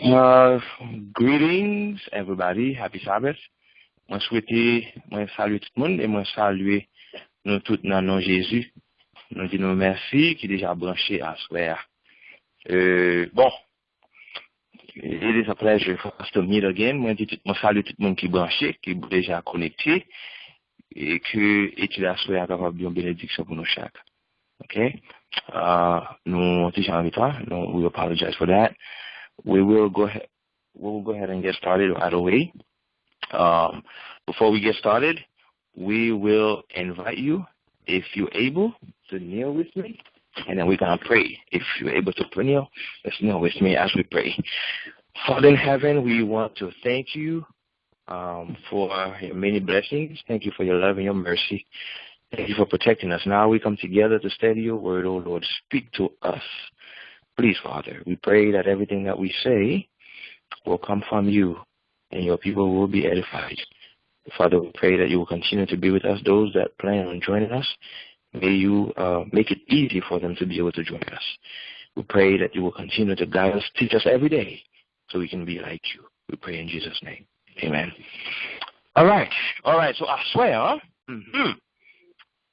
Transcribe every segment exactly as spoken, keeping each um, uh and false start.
Uh, greetings, everybody. Happy Sabbath. Mwen swete, mwen salye tout moun e mwen salye nou tout nan non Jezi. Nou di nou mèsi ki deja branche aswè a. Euh, bon, it is a pleasure for us to meet again. Mwen di tout, mwen salye tout moun ki branche, ki deja konekte, e ke etid aswè a kapab yon benediksyon pou nou chak. Ok? Uh, nou yon ti jan an retard. Nou, we apologize for that. We will go ahead, we will go ahead and get started right away. Um, before we get started, we will invite you, if you're able, to kneel with me, and then we're gonna pray. If you're able to kneel, let's kneel with me as we pray. Father in heaven, we want to thank you um, for your many blessings. Thank you for your love and your mercy. Thank you for protecting us. Now we come together to study your word, oh Lord. Speak to us. Please, Father, we pray that everything that we say will come from you and your people will be edified. Father, we pray that you will continue to be with us, those that plan on joining us. May you uh, make it easy for them to be able to join us. We pray that you will continue to guide us, teach us every day so we can be like you. We pray in Jesus' name. Amen. All right. All right. So, aswè a, mhm.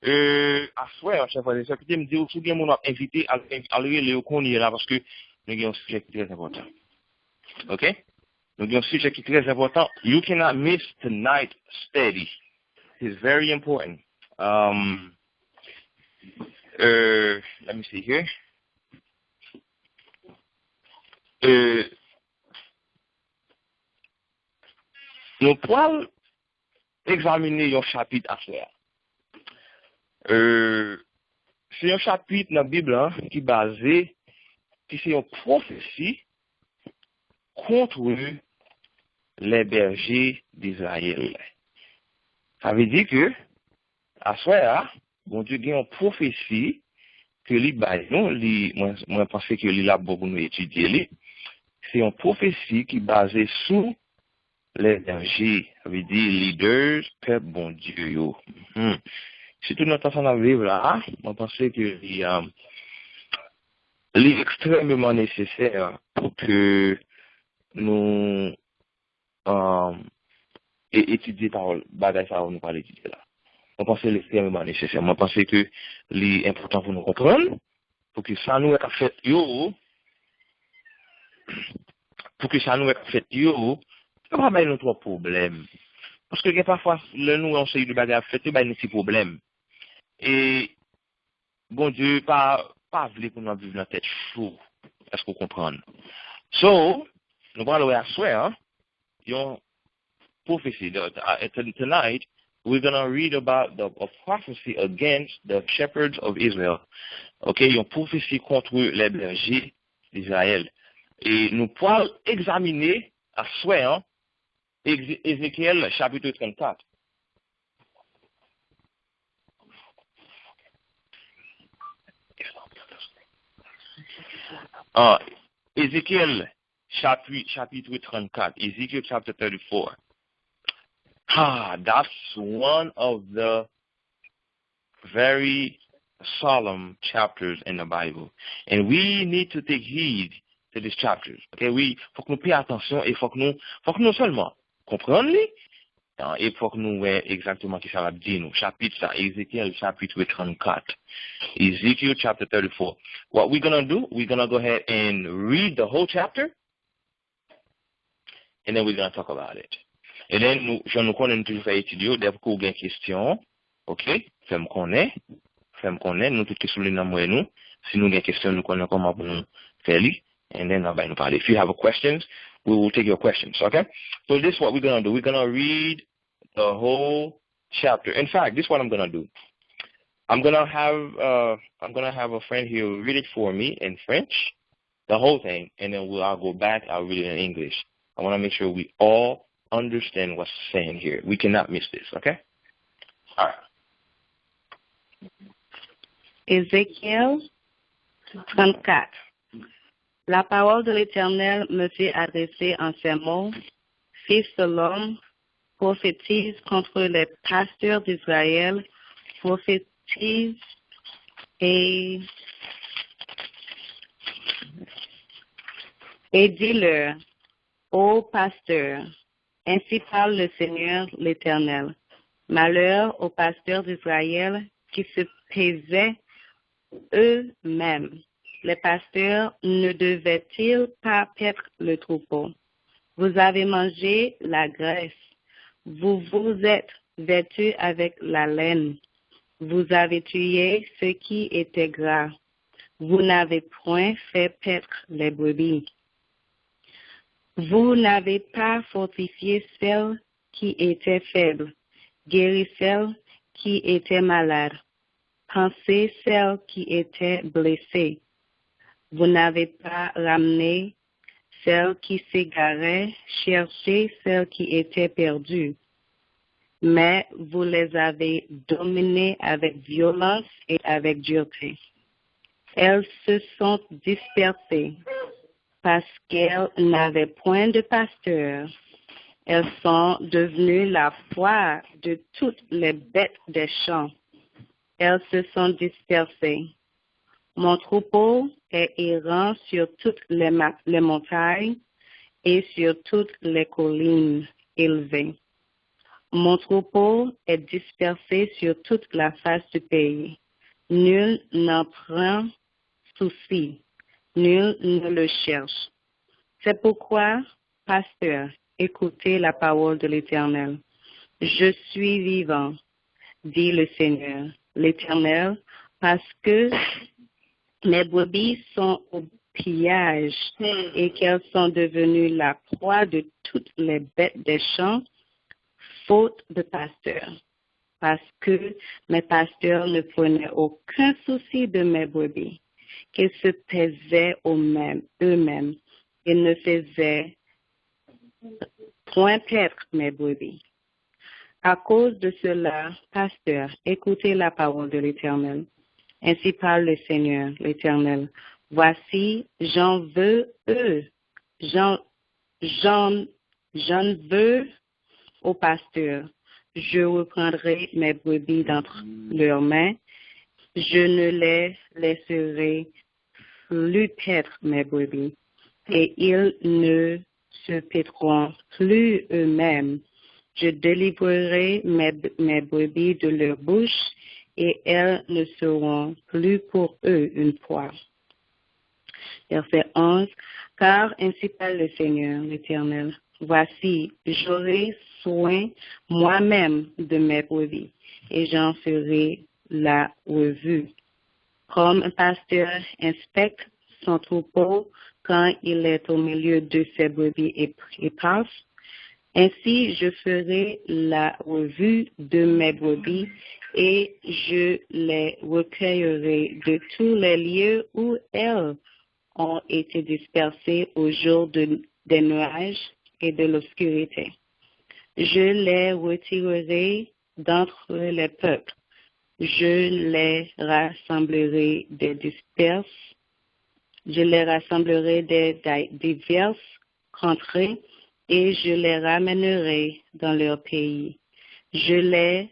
Euh, aswè a, chè frè e sè, kite m di w, si w gen moun w ap envite, al, al rele yo kounye a la, paske nou gen yon sijè ki trè enpòtan. Ok? Nou gen yon sijè ki trè enpòtan. You cannot miss tonight study. It's very important. Um, uh, let me see here. Euh, nou pral egzamine yon chapit aswè a. Euh, se yon chapit nan Bib la ki baze, ki se yon pwofesi contre les bergers d'Israël. Sa vle di ke aswè a, Bondye gen yon pwofesi ke li bay nou, li, mwen, mwen panse ke li la bon pou nou etidye li. Se yon pwofesi ki baze sou lè danje, sa vle di lidè pèp Bondye yo. Mhm. Sitou nan tan sa n ap viv la, mwen panse ke li, um, li ekstrèmeman nesesè pou ke nou um, e etidye pawòl, bagay sa yo nou pral etidye la. Mwen panse li ekstrèmeman nesesè. Mwen panse ke li enpòtan pou nou konprann, pou ke sa nou wè k ap fèt yo, pou ke sa nou wè k ap fèt yo, yo pa bay nou twòp pwoblèm. Paske gen pafwa, lè nou wè yon seri de bagay ap fèt, yo bay nou ti pwoblèm. E Bondye pa, pa vle pou nou ap viv nan tèt cho. Èske w konprann? So, nou pral wè aswè a, yon pwofesi. The- uh, t- Tonight, we're gonna read about the, a prophecy against the shepherds of Israel. Ok, yon pwofesi kont lè bèje Izrayèl. E nou pral egzamine aswè a, Eze- Ezekyèl chapit trannkat. Ah, Ezekyèl chapit, chapit trannkat. Ezekiel chapter thirty-four. Ah, that's one of the very solemn chapters in the Bible. And we need to take heed to this chapter. Ok, wi, fòk nou peye atansyon e fòk nou, fòk nou sèlman konprann li, ah, e fòk nou wè egzakteman kisa l ap di nou. Chapit sa, Ezekyèl chapit trannkat. Ezekiel chapter thirty-four. What we're gonna do, we're gonna go ahead and read the whole chapter, and then we're gonna talk about it. And then, nou, jan nou konnen nou toujou fè etid yo, depi ke w gen kesyon, ok, fè m konnen, fè m konnen, nou tout ki sou liy nan m wè nou, si nou gen kesyon, nou konnen kòman pou nou fè li, and then n a bay nou pale. If you have a questions, we will take your questions, ok? So this is what we're gonna do. We're gonna read the whole chapter. In fact, this is what I'm gonna do. I'm gonna have, uh, I'm gonna have a friend here read it for me in French, the whole thing, and then we'll, I'll go back, I'll read it in English. I wanna make sure we all understand what's saying here. We cannot miss this, okay? All right. Ézéchiel trente-quatre. La parole de l'Éternel me fut adressée en ces mots, Fils de l'homme, prophétise contre les pasteurs d'Israël, prophétise et, et dis-leur, Ô pasteur, ainsi parle le Seigneur l'Éternel. Malheur aux pasteurs d'Israël qui se pèsent eux-mêmes. Les pasteurs ne devaient-ils pas paître le troupeau? Vous avez mangé la graisse. Vous vous êtes vêtus avec la laine. Vous avez tué ce qui était gras. Vous n'avez point fait paître les brebis. Vous n'avez pas fortifié celles qui étaient faibles, guéri celles qui étaient malades, pansé celles qui étaient blessées. Vous n'avez pas ramené celles qui s'égaraient, cherché celles qui étaient perdues, mais vous les avez dominées avec violence et avec dureté. Elles se sont dispersées parce qu'elles n'avaient point de pasteur. Elles sont devenues la proie de toutes les bêtes des champs. Elles se sont dispersées. Mon troupeau est errant sur toutes les, ma- les montagnes et sur toutes les collines élevées. Mon troupeau est dispersé sur toute la face du pays. Nul n'en prend souci, nul ne le cherche. C'est pourquoi, pasteur, écoutez la parole de l'Éternel. Je suis vivant, dit le Seigneur, l'Éternel, parce que mes brebis sont au pillage et qu'elles sont devenues la proie de toutes les bêtes des champs, faute de pasteur. Parce que mes pasteurs ne prenaient aucun souci de mes brebis, qu'ils se pèsaient eux-mêmes, eux-mêmes et ne faisaient point paître mes brebis. À cause de cela, pasteur, écoutez la parole de l'Éternel. Ainsi parle le Seigneur, l'Éternel. Voici, j'en veux eux, j'en, j'en, j'en veux aux pasteurs. Je reprendrai mes brebis d'entre leurs mains. Je ne les laisserai plus paître mes brebis, et ils ne se paîtront plus eux-mêmes. Je délivrerai mes, mes brebis de leur bouche, et elles ne seront plus pour eux une proie. Verset onze. Car ainsi parle le Seigneur, l'Éternel. Voici, j'aurai soin moi-même de mes brebis, et j'en ferai la revue. Comme un pasteur inspecte son troupeau quand il est au milieu de ses brebis ép- éparses, ainsi je ferai la revue de mes brebis et je les recueillerai de tous les lieux où elles ont été dispersées au jour de- des nuages et de l'obscurité. Je les retirerai d'entre les peuples. Je les rassemblerai des disperses. Je les rassemblerai des, des diverses contrées et je les ramènerai dans leur pays. Je les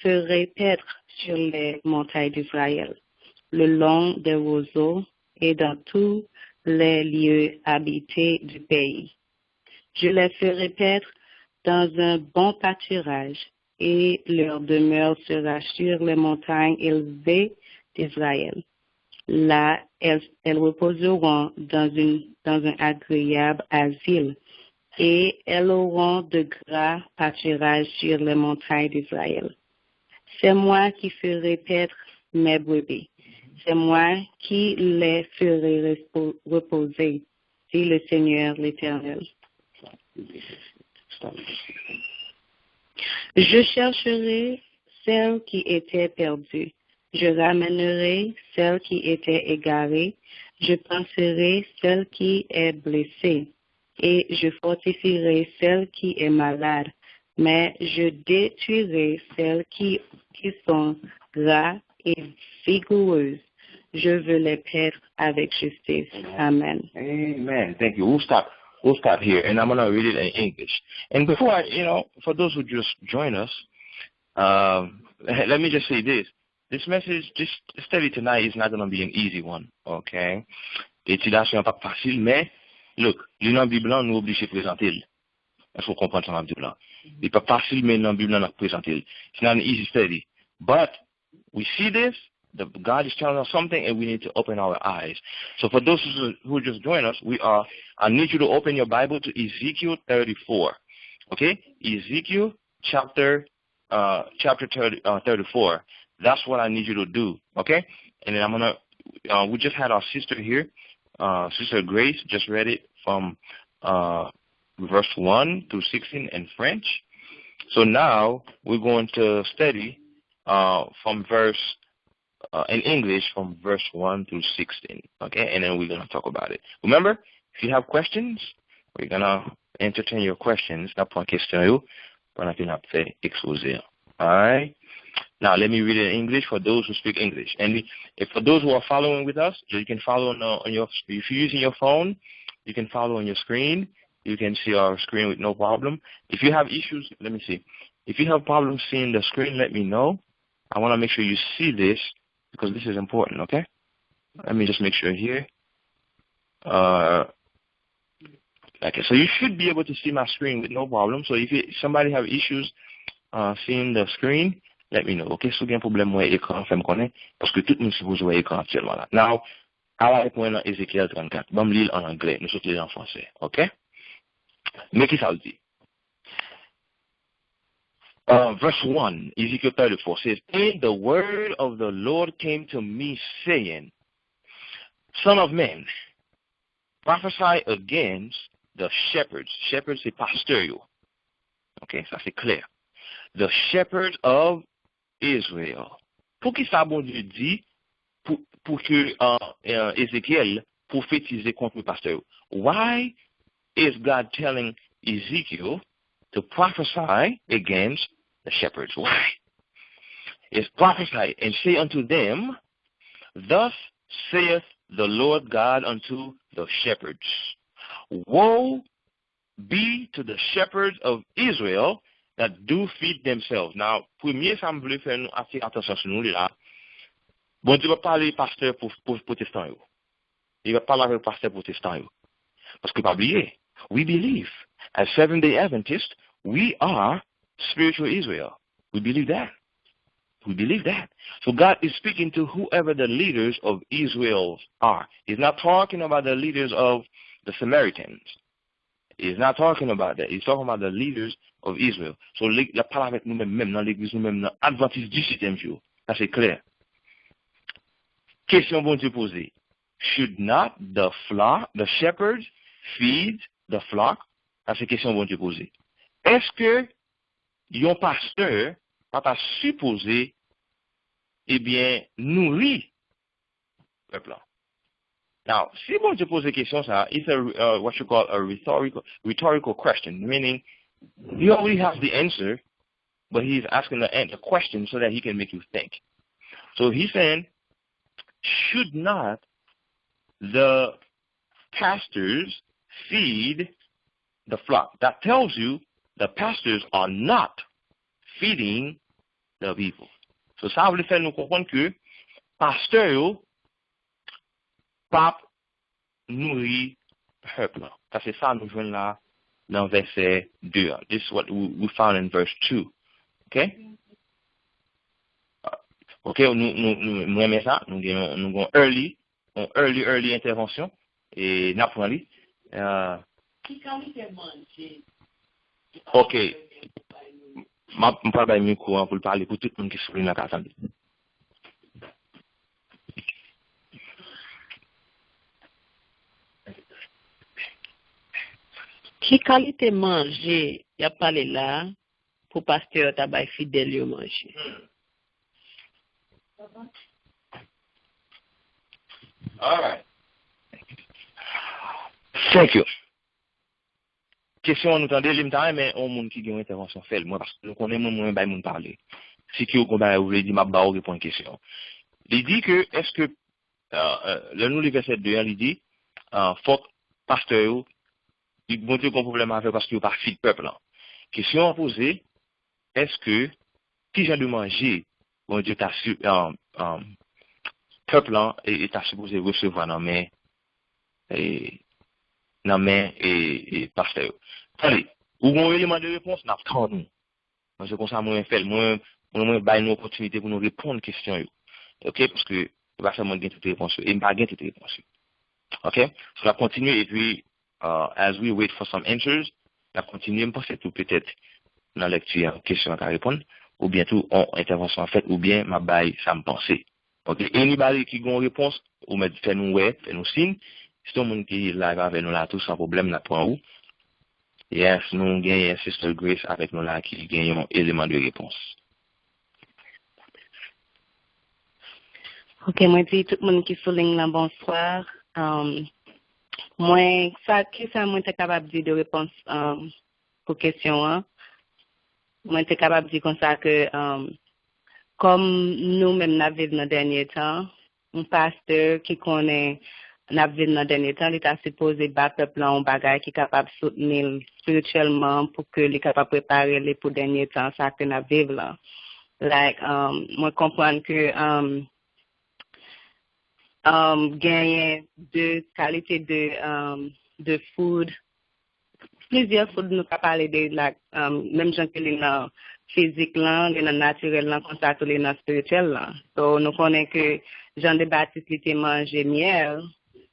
ferai paître sur les montagnes d'Israël, le long des roseaux et dans tous les lieux habités du pays. Je les ferai paître dans un bon pâturage et leur demeure sera sur les montagnes élevées d'Israël. Là, elles, elles reposeront dans, une, dans un agréable asile, et elles auront de gras pâturages sur les montagnes d'Israël. C'est moi qui ferai paître mes brebis. C'est moi qui les ferai repo- reposer, dit le Seigneur l'Éternel. Je chercherai celle qui était perdue. Je ramènerai celle qui était égarée. Je panserai celle qui est blessée. Et je fortifierai celle qui est malade. Mais je détruirai celles qui, qui sont gras et vigoureuses. Je veux les paître avec justice. Amen. Amen. Thank you. We'll stop. We'll stop here, and I'm gonna read it in English. And before I, you know, for those who just join us, um, let me just say this: this message, this study tonight is not gonna be an easy one. Okay? Etid a sou an p ap fasil, men Look, li nan Bib lan, nou oblije prezante l. Èske w konprann sa m ap di w la? Li pa fasil, men nan Bib lan, n ap prezante l. It's not an easy study. But we see this, the, God is telling us something, and we need to open our eyes. So for those who, who just join us, we are, I need you to open your Bible to Ezekiel thirty-four. Okay? Ezekiel chapter, uh, chapter thirty, uh, thirty-four. That's what I need you to do. Okay? And then I'm gonna, uh, we just had our sister here. Uh, Sister Grace just read it from, uh, verse one through sixteen in French. So now we're going to study, uh, from verse, uh, in English, from verse one through sixteen. Okay? And then we're gonna talk about it. Remember, if you have questions, we're gonna entertain your questions. N ap pran kesyon yo pandan ke n ap fè ekspoze an. All right? Now, let me read it in English for those who speak English. And if, for those who are following with us, you can follow on, uh, on your, if you're using your phone, you can follow on your screen. You can see our screen with no problem. If you have issues, let me see. If you have problems seeing the screen, let me know. I want to make sure you see this because this is important, okay? Let me just make sure here. Uh, okay, so you should be able to see my screen with no problem. So if you, somebody have issues, uh, seeing the screen, let me know. Okay, si w gen pwoblèm wè ekran, fè m konnen, paske tout moun sipoze wè ekran aktyèlman la. Now, ala avèk mwen nan Ezekyèl trannkat. Ban m li l an anglè, nou sot li l an fransè, okay? Men ki sa l di? Uh, verse one, Ezekiel thirty-four says, "And the word of the Lord came to me, saying, Son of man, prophesy against the shepherds." Shepherds, se pastè yo. Ok, sa se klè. "The shepherds of Israel." Poukisa Bondye di pou, pou ke, uh, uh, Ezekyèl pwofetize kont pastè yo? Why is God telling Ezekiel to prophesy against the shepherds? Why? Is prophesy and say unto them, "Thus saith the Lord God unto the shepherds, Woe be to the shepherds of Israel that do feed themselves." Now, premye sa m vle fè nou atire atansyon sou nou li la, Bondye pa pale pastè pou, pou pwotestan yo. Li pa pale avèk pastè pwotestan yo. Paske pa bliye, we believe, as Seventh Day Adventists, we are spiritual Israel. We believe that. We believe that. So God is speaking to whoever the leaders of Israel are. He's not talking about the leaders of the Samaritans. He's not talking about that. He's talking about the leaders of Israel. So, l ap pale avèk nou menm, menm nan legliz nou menm nan Adventiste du septième jour. Sa se klè. Kesyon Bondye poze. "Should not the flock, the shepherds feed the flock?" Sa se kesyon Bondye poze. Èske yon pastè pa ta sipoze, ebyen, nouri pèp la? Now, si Bondye poze kesyon sa, it's a, uh, what you call a rhetorical, rhetorical question, meaning he already has the answer, but he's asking the, the question so that he can make you think. So he's saying, "Should not the pastors feed the flock?" That tells you the pastors are not feeding the people. So sa vle fè nou konprann ke pastè yo p ap nouri pèp la. Sa se sa nou jwenn la nan vèsè de a. This is what we, we found in verse two. Ok? Ok, nou, nou, nou, mwen renmen sa. Nou gen, nou gen early, yon early, early entèvansyon. E n ap pran li. Ah, ki kalite manje? Ok. M ap, m pral bay mikwo an pou l pale pou tout moun ki sou li nan ka tande. Ki kalite manje y ap pale la a pou pastè yo ta bay fidèl yo manje? All right. Thank you. Kesyon an nou tande li, m ta renmen yon moun ki gen yon entèvansyon fè l, mwen, paske nou konnen mwen, mwen bay moun pale. Si ke w gon bagay ou vle di, m ap ba w reponn kesyon an. Li di ke, èske, euh, euh, lè nou li vèsè de an, li di, euh, fòk pastè yo, li, Bondye gon pwoblèm avè yo paske yo pa fid pèp lan. Kesyon an poze, èske, ki jan de manje Bondye ta si, euh, euh, pèp lan e, e ta sipoze resevwa nan men, e, nan men e, e pastè yo. Tande, ou gen yon eleman de repons, n ap tann ou. Mwen, se konsa mwen fè l. Mwen, mwen, mwen bay nou opòtinite pou nou reponn kesyon yo. Oke? Paske se pa sèlman gen tout repons yo. E m pa gen tout repons yo. Oke? So, n ap kontinye epi, uh, as we wait for some answers, n ap kontinye. M panse tou petèt nan lèkti an, kesyon an ka reponn, oubyen tou, on entèvansyon an fèt, oubyen m ap bay sa m panse. Oke? Anybody ki gen yon repons, ou mèt fè nou wè, fè nou siy. Si se yon moun ki live avè nou la tou, san pwoblèm, n ap pran ou. Yes, nou genyen Sister Grace avèk nou la ki gen yon eleman de repons. Ok, mwen di tout moun ki sou liy lan bonswa. Um, mwen, sa, kisa mwen te kapab di de repons um, pou kesyon an? Mwen te kapab di konsa ke um, kòm nou menm n ap viv nan dènye tan, yon pastè ki konnen n ap viv nan dènye tan, li ta sipoze ba pèp lan yon bagay ki kapab soutni l espirityèlman pou ke li kapab prepare li pou dènye tan sa ke n ap viv lan. Like, um, mwen konprann ke um, um, genyen de kalite de, um, de food, plizyè food nou ka pale de la, um, menm jan ke li nan fizik lan, li nan natirèl lan, konsa tou li nan espirityèl lan. So, nou konnen ke Jan de Batis li te manje myèl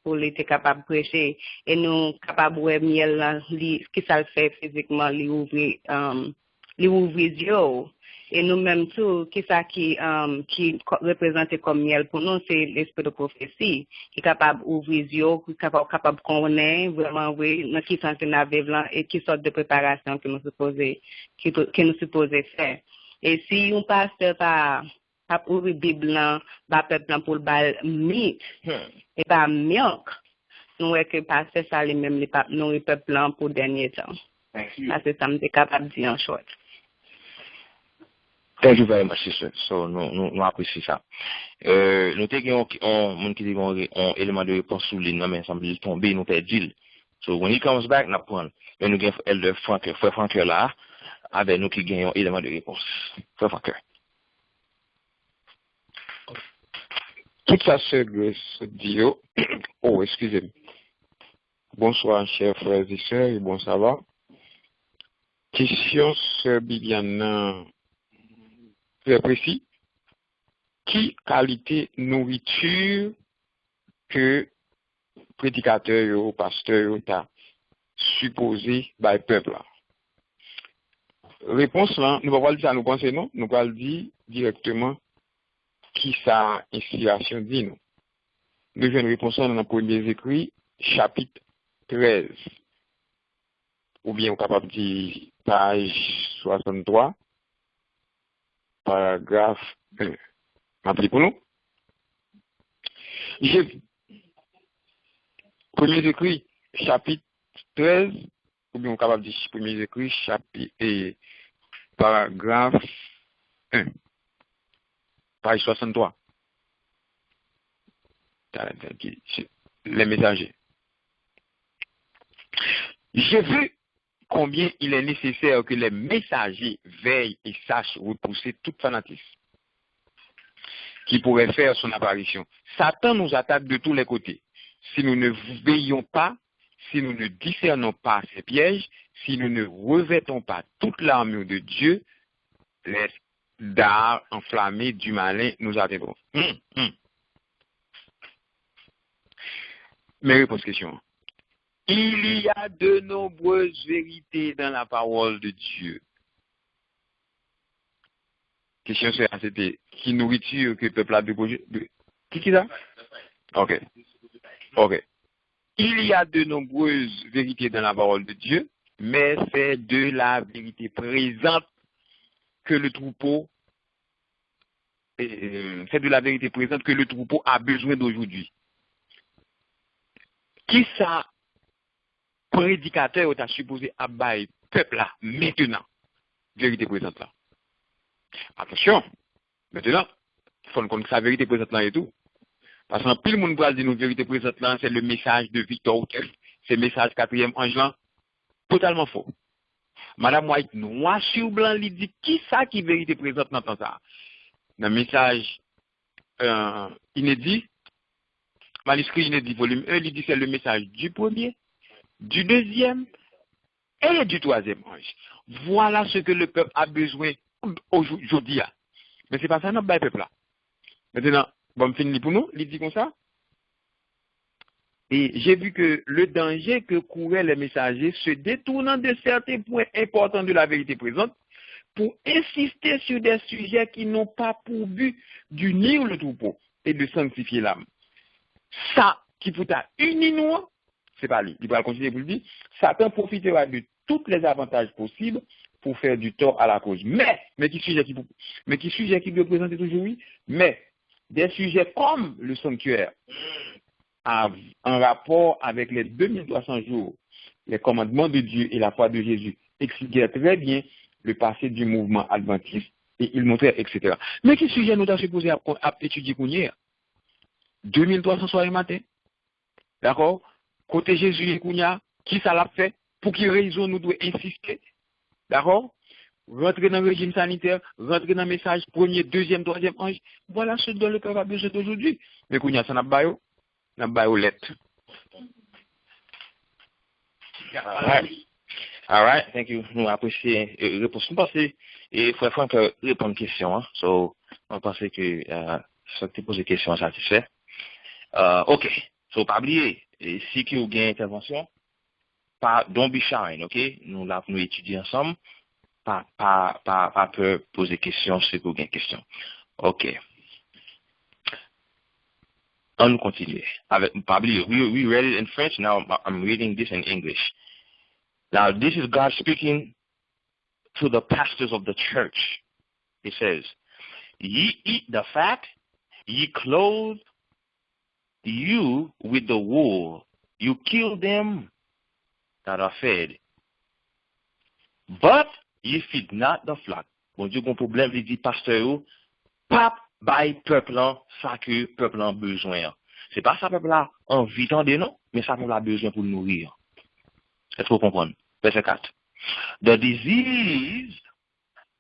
pou li te kapab preche. E nou kapab wè myèl lan, li, kisa l fè fizikman, li ouvri, um, li ouvri zye w. E nou menm tou, kisa ki, um, ki reprezante kòm myèl pou nou, se lespri de pwofesi, ki kapab ouvri zye w, ki kapab, kapab konnen vrèman vre nan ki sans ke n ap viv lan e ki sòt de preparasyon ke nou sipoze, ki, ke nou sipoze fè. E si yon pastè pa, pa ouvri Bib lan, ba pèp lan pou l ba l mit, e pa milk, nou wè ke pastè sa li menm li p ap nouri pèp lan pou dènye tan. Sa se sa m te kapab di an short. Thank you very much, sister. So, nou, nou, nou apresye sa. Euh, nou te gen yon, yon moun ki te gen yon, yon eleman de repons sou liy nan, men sanble li tonbe, nou pèdi l. So, when he comes back, n ap pran l. Men nou gen Elder Frank, frè Frank la, avè nou ki gen yon eleman de repons. Frè Frank. Tout sa sè Grace di yo, oh, eskize m. Bonswa, chè frè e sè, e bonswa. Kesyon sè Bibian nan trè presi. Ki kalite nouriti ke predikatè yo, pastè yo ta sipoze bay pèp la? Repons lan, nou pa pral di sa nou panse non, nou pral di dirèkteman kisa enspirasyon di nou. Nou jwenn repons lan nan Premye Zekri, chapit trèz. Oubyen ou kapab di paj swasanntwa, paragraf en. M ap li pou nou. Jezi, Premye Zekri, chapit trèz, oubyen ou kapab di Premye Zekri, chapit, e, paragraf en, paj swasanntwa. Les Messagers. Je veux combien il est nécessaire que les messagers veillent et sachent repousser tout fanatisme qui pourrait faire son apparition. Satan nous attaque de tous les côtés. Si nous ne veillons pas, si nous ne discernons pas ses pièges, si nous ne revêtons pas toute l'armure de Dieu, les dards enflammés du malin nous atteindront. Hum, hum. Men repons kesyon an. Il y a de nombreuses vérités dans la parole de Dieu. Kesyon sè a se te ki nouriti ke pèp la dwe pwodui. Ki ki sa? Ok. Ok. Il y a de nombreuses vérités dans la parole de Dieu, mais c'est de la vérité présente que le troupeau, euh, c'est de la vérité présente que le troupeau a besoin d'aujourd'hui. Kisa predikatè yo ta sipoze ap bay pèp la mentenan? Verite prezant lan. Atansyon, mentenan, fò n konn kisa verite prezant lan ye tou. Paske anpil moun pral di nou verite prezant lan, se le mesaj de Victor Houter, se mesaj katriyèm anj lan. Totalman fo. Madam White, nwa sou blan, li di kisa ki verite prezant nan tan sa a. Nan mesaj euh, inedi, maniskri inedi, volim en, li di se le mesaj du premye, du deuxième et du troisième ange. Voilà ce que le peuple a besoin aujourd'hui. Mais c'est pas ça n ap bay pèp la. Maintenant, bon, m fin li pou nou, li di konsa, et j'ai vu que le danger que couraient les messagers se détournant de certains points importants de la vérité présente pour insister sur des sujets qui n'ont pas pour but d'unir le troupeau et de sanctifier l'âme. Sa ki pou ta ini nou an, se pa li. Li pral kontinye pou l di, Satan profitera de tous les avantages possibles pour faire du tort à la cause. Mais, men ki sijè ki, men ki sijè ki dwe prezante toujou, wi, mais des sujets comme le sanctuaire, av- en rapport avec les deux mille trois cents jours, les commandements de Dieu et la foi de Jésus expliquaient très bien le passé du mouvement adventiste et il montrait, et cetera. Men ki sijè nou ta sipoze ap, ap etidye kounye a? De mil twa san swa e maten. Dakò? Kote Jezi ye kounye a? Kisa l ap fè? Pou ki rezon nou dwe ensiste? Dakò? Rantre nan rejim sanitè, rantre nan mesaj premye, dezyèm, twazyèm anj. Voilà ce dont le peuple a besoin aujourd'hui. Men kounye a, sa n ap ba yo? N ap ba yo lèt. Alright. Alright, thank you. Nou apresye eh, repons. Nou panse eh, frè Frank reponn kesyon an. So, mwen panse ke uh, sa ki te poze kesyon an satisfè. Uh, ok. So, pa bliye, eh, si ke ou gen entèvansyon, pa, don't be shy, ok? Nou la pou nou etidye ansanm. Pa, pa, pa, pa pè poze kesyon si ke ou gen kesyon. Ok. An nou kontinye. Avèk, pa bliye, we, we read it in French, now I'm- I'm reading this in English. Now, this is God speaking to the pastors of the church. He says, Ye eat the fat, ye clothe you with the wool, you kill them that are fed, but ye feed not the flock. Bondye gon pwoblèm, li di pastè yo, pa bay pèp lan sa ke pèp lan bezwen an. Se pa sa pèp la anvi tande non, men sa pèp la bezwen pou l nouri an. Èske w konprann? Vèsè kat. The disease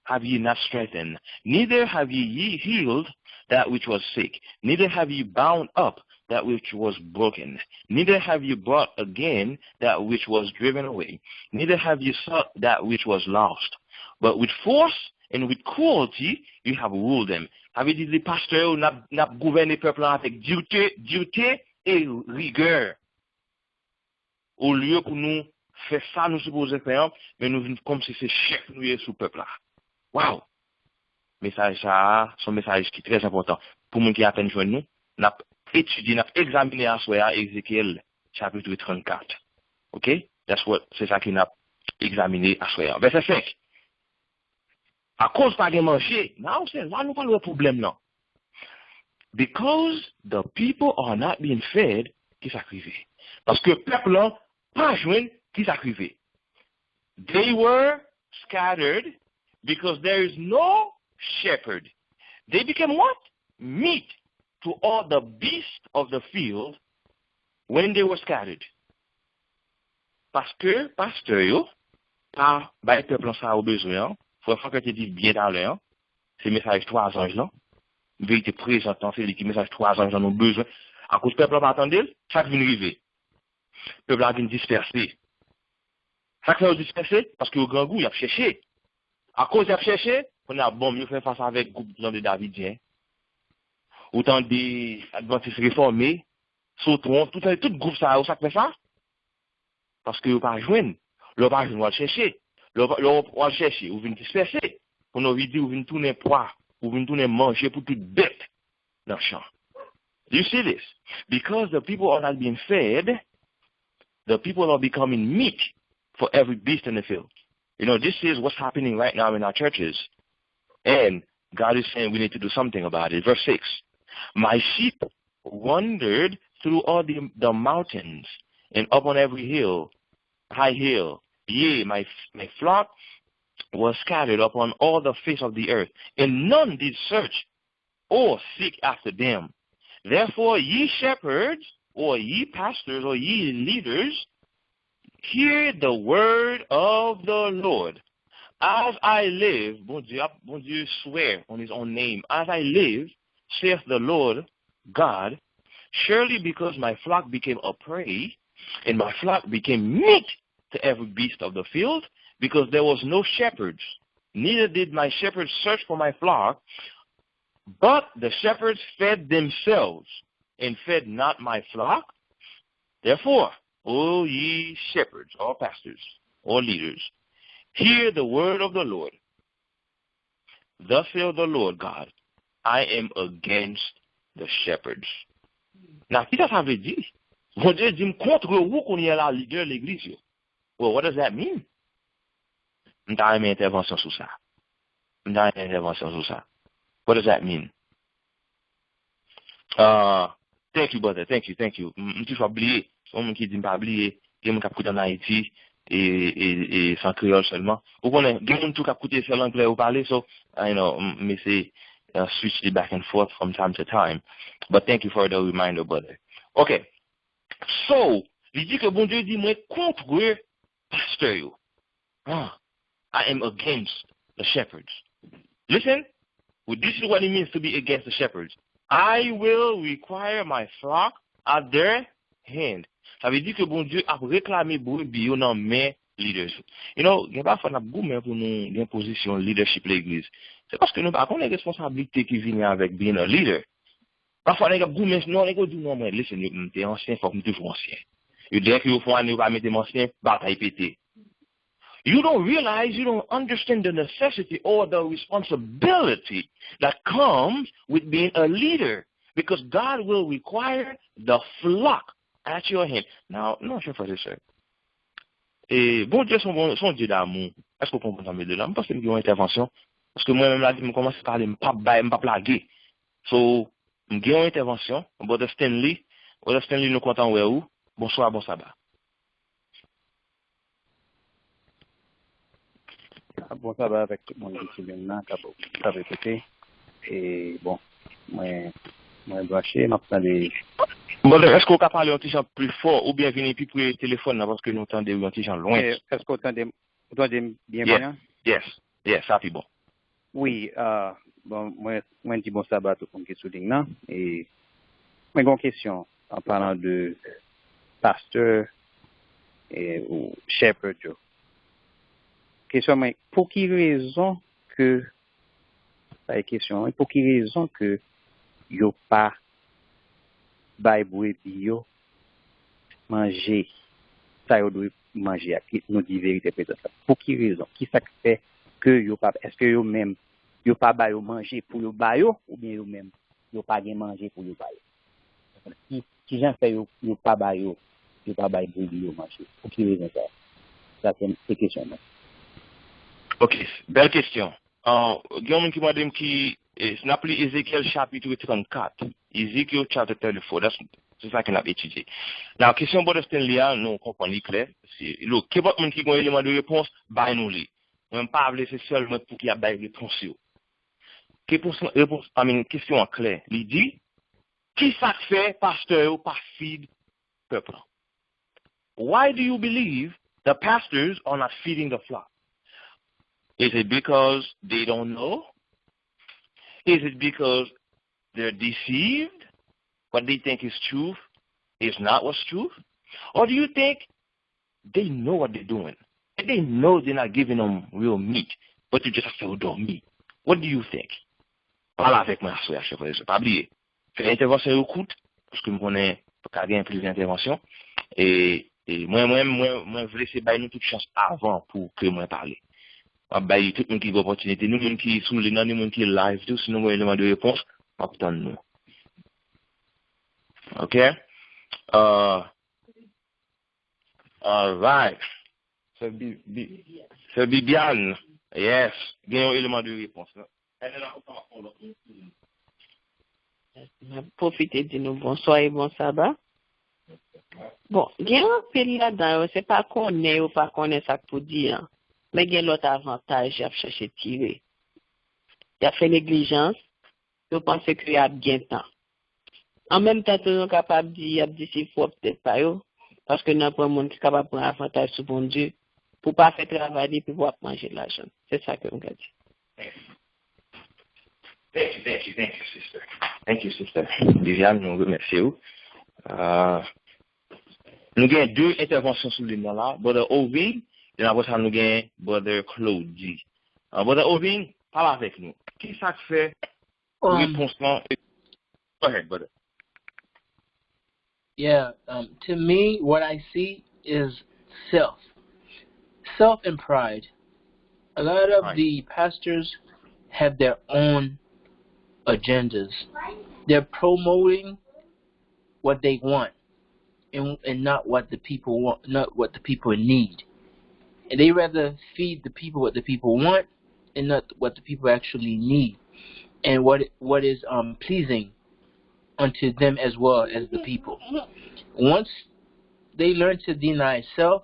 have ye not strengthened, neither have ye healed that which was sick, neither have ye bound up that which was broken, neither have ye brought again that which was driven away, neither have ye sought that which was lost. But with force and with cruelty you have ruled them. Sa vle di, di pastè yo, n ap, n ap gouvène pèp lan avèk dirte, dirte e rigè. Olye pou nou fè sa nou sipoze fè an, men nou vin kòmsi se chèf nou ye sou pèp la. Waw! Mesaj sa a, se yon mesaj ki trè enpòtan. Pou moun ki apèn jwenn nou, n ap etidye, n ap egzamine aswè a Ezekyèl chapit trannkat. Ok? That's what, se sa ke n ap egzamine aswè a. Vèsè senk. Akoz pa gen manje, now se la nou pral wè pwoblèm nan. Because the people are not being fed, ki sa k rive? Paske pèp lan pa jwenn, ki sa k rive? They were scattered because there is no shepherd. They became what? Meat to all the beasts of the field when they were scattered. Paske pastè yo pa bay pèp lan sa yo bezwen an. Frè Frank te di byen talè an, se mesaj twa zanj lan. Verite prezan an, se li ki mesaj twa zanj lan nou bezwen. Akoz pèp lan pa tande l, sa k vin rive? Pèp la vin dispèse. Sa k fè yo dispèse? Paske yo grangou, y ap chèche. Akoz y ap chèche, kounye a bonm yo fè fas avèk gwoup jan de Davidyen. Ou tande Advantis Refòme, Sotwon, tout, tout gwoup sa yo, sa k fè sa? Paske yo pa jwenn. Lè w pa jwenn, w al chèche. Lè w pa- lè w al chèche, ou vin dispèse. Kounye a, ou vin di, ou vin tounen pwa, ou vin tounen manje pou tout bèt nan chan. Do you see this? Because the people are not being fed, the people are becoming meat for every beast in the field. You know, this is what's happening right now in our churches. And God is saying we need to do something about it. Verse six. My sheep wandered through all the, the mountains and up on every hill, high hill. Yea, my, my flock was scattered upon all the face of the earth, and none did search or seek after them. Therefore, ye shepherds, or ye pastors, or ye leaders, hear the word of the Lord. As I live, Bondye ap, Bondye swear on his own name. As I live, saith the Lord God, surely because my flock became a prey, And my flock became meat to every beast of the field, because there was no shepherds. Neither did my shepherds search for my flock, but the shepherds fed themselves and fed not my flock. Therefore, O ye shepherds, or pastors, or leaders, hear the word of the Lord. Thus saith the Lord God, I am against the shepherds. Nan, kisa sa vle di? Bondye di m kont ou kounye a la, lidè legliz yo. Well, what does that mean? M ta renmen entèvansyon sou sa. M ta renmen entèvansyon sou sa. What does that mean? Uh, thank you, brother. Thank you, thank you. M, m toujou ap bliye. Se yon moun ki di m pa bliye. Gen moun k ap koute ann Ayiti, e, e, e se an kreyòl sèlman. Ou konnen, gen moun tou k ap koute sèl anglè ou pale, so, I know, m, m eseye, uh, switch it back and forth from time to time. But thank you for the reminder, brother. Ok. So, li di ke Bondye di mwen kontre pastè yo. Ah, I am against the shepherds. Listen, well, this is what it means to be against the shepherds. I will require my flock at their hand. Sa vle di ke Bondye ap reklame brebi yo nan men leaders yo. You know, gen pafwa n ap goumen pou nou gen pozisyon leadership legliz. Se paske nou pa konnen responsablite ki vini avèk being a leader. Pafwa nèg ap goumen, non, nèg yo di w, non, mwen, listen, yo, m te ansyen, fòk m toujou ansyen. Yo, dèyè ke yo fè yon ane, yo pa mete m ansyen, batay pete. You don't realize, you don't understand the necessity or the responsibility that comes with being a leader, because God will require the flock at your hand. Now, non, chè frè, se sè. E Bondye se yon bon, se yon Dye damou. Èske w konprann sa m vle di w la? M panse m gen yon entèvansyon. Paske mwen menm la, depi m kòmanse pale, m p ap bay, m p ap lage. So, m gen yon entèvansyon. Brother Stanley, Brother Stanley, nou kontan wè ou. Bonswa, bon saba. Bon saba avèk tout moun ki sou liy nan, k ap, k ap ekoute. E, bon, mwen, mwen branche, m ap tande. Brother, èske w ka pale yon ti jan pli fò oubyen vini pi pre telefòn nan, paske nou tande w yon ti jan lwen? Èske w tande, ou tande m byen kounye a? Yes, yes, sa pi bon. Wi, ah, bon, mwen, mwen di bon saba tout moun ki sou liy nan. E mwen gen yon kesyon an palan de pastè e, ou shepherd yo. Kesyon mwen, pou ki rezon ke, sa e kesyon an, pou ki rezon ke yo pa bay brebi yo manje sa yo dwe manje a, ki, nou di verite prezans la. Pou ki rezon? Ki sa k fè ke yo pa, èske yo menm, yo pa ba yo manje pou yo ba yo, oubyen yo menm, yo pa gen manje pou yo ba yo? Ki, ki jan fè yo, yo pa ba yo, yo pa bay brebi yo manje? Pou ki rezon sa? Sa se, se kesyon mwen. Ok, bèl kesyon. Ah, gen yon moun ki mande m ki, eh, n ap li Ezekyèl chapit trannkat. Ezekiel chapter thirty-four. That's, se sa ke n ap etidye. Now, kesyon Brother Stanley a, nou konprann li klè. Se, look, kenpòt moun ki gen yon eleman de repons, bay nou li. Mwen, m pa vle se sèl mwen pou ki ap bay repons yo. Repons, repons, I mean, kesyon an klè. Li di, ki sa k fè pastè yo pa feed pèp lan? Why do you believe the pastors are not feeding the flock? Is it because they don't know? Is it because they're deceived? What they think is truth is not what's truth? Or do you think they know what they're doing? And they know they're not giving them real meat, but you just have to do meat. What do you think? Pale avèk mwen aswè a, chè frè e sè. Pa bliye, fè entèvansyon yo kout, paske m konnen ka gen plizyè entèvansyon. E, e mwen, mwen, mwen, mwen vle se bay nou tout chans avan pou ke mwen pale. M ap bay tout moun ki gen opòtinite, ni moun ki sou liy nan, ni moun ki live tou, si nou gen eleman de repons, m ap tann nou. Ok? Uh, Alright. Sè Bi, Bi, Sè Bibiane, yes. Gen yon eleman de repons la. M ap pwofite di nou bonswa e bon saba. Bon, gen anpil ladan yo, se pa konnen yo pa konnen sa k pou di an. Men gen lòt avantaj y ap chèche tire. Y ap fè neglijans, yo panse ke y ap gen tan. An menm tan tou, nou kapab di y ap di se pwòp tèt pa yo, paske nan pran moun ki kapab pran avantaj sou Bondye pou pa fè travay li epi pou ap manje lajan. Se sa ke m ka di. Thank you, thank you, thank you, sister. Thank you, sister. Viviane, nou remèsye w. Ah, Nou gen de entèvansyon sou liy nan la, Brother Oving, epi apre sa nou gen Brother Claudy. Uh, Brother Oving, pale avèk nou. Kisa k fè repons lan? Go ahead, brother. Yeah, um, to me, what I see is self. Self and pride. A lot of the pastors have their own agendas. They're promoting what they want and, and not what the people want, not what the people need. And they rather feed the people what the people want and not what the people actually need and what what is um, pleasing unto them as well as the people. Once they learn to deny self,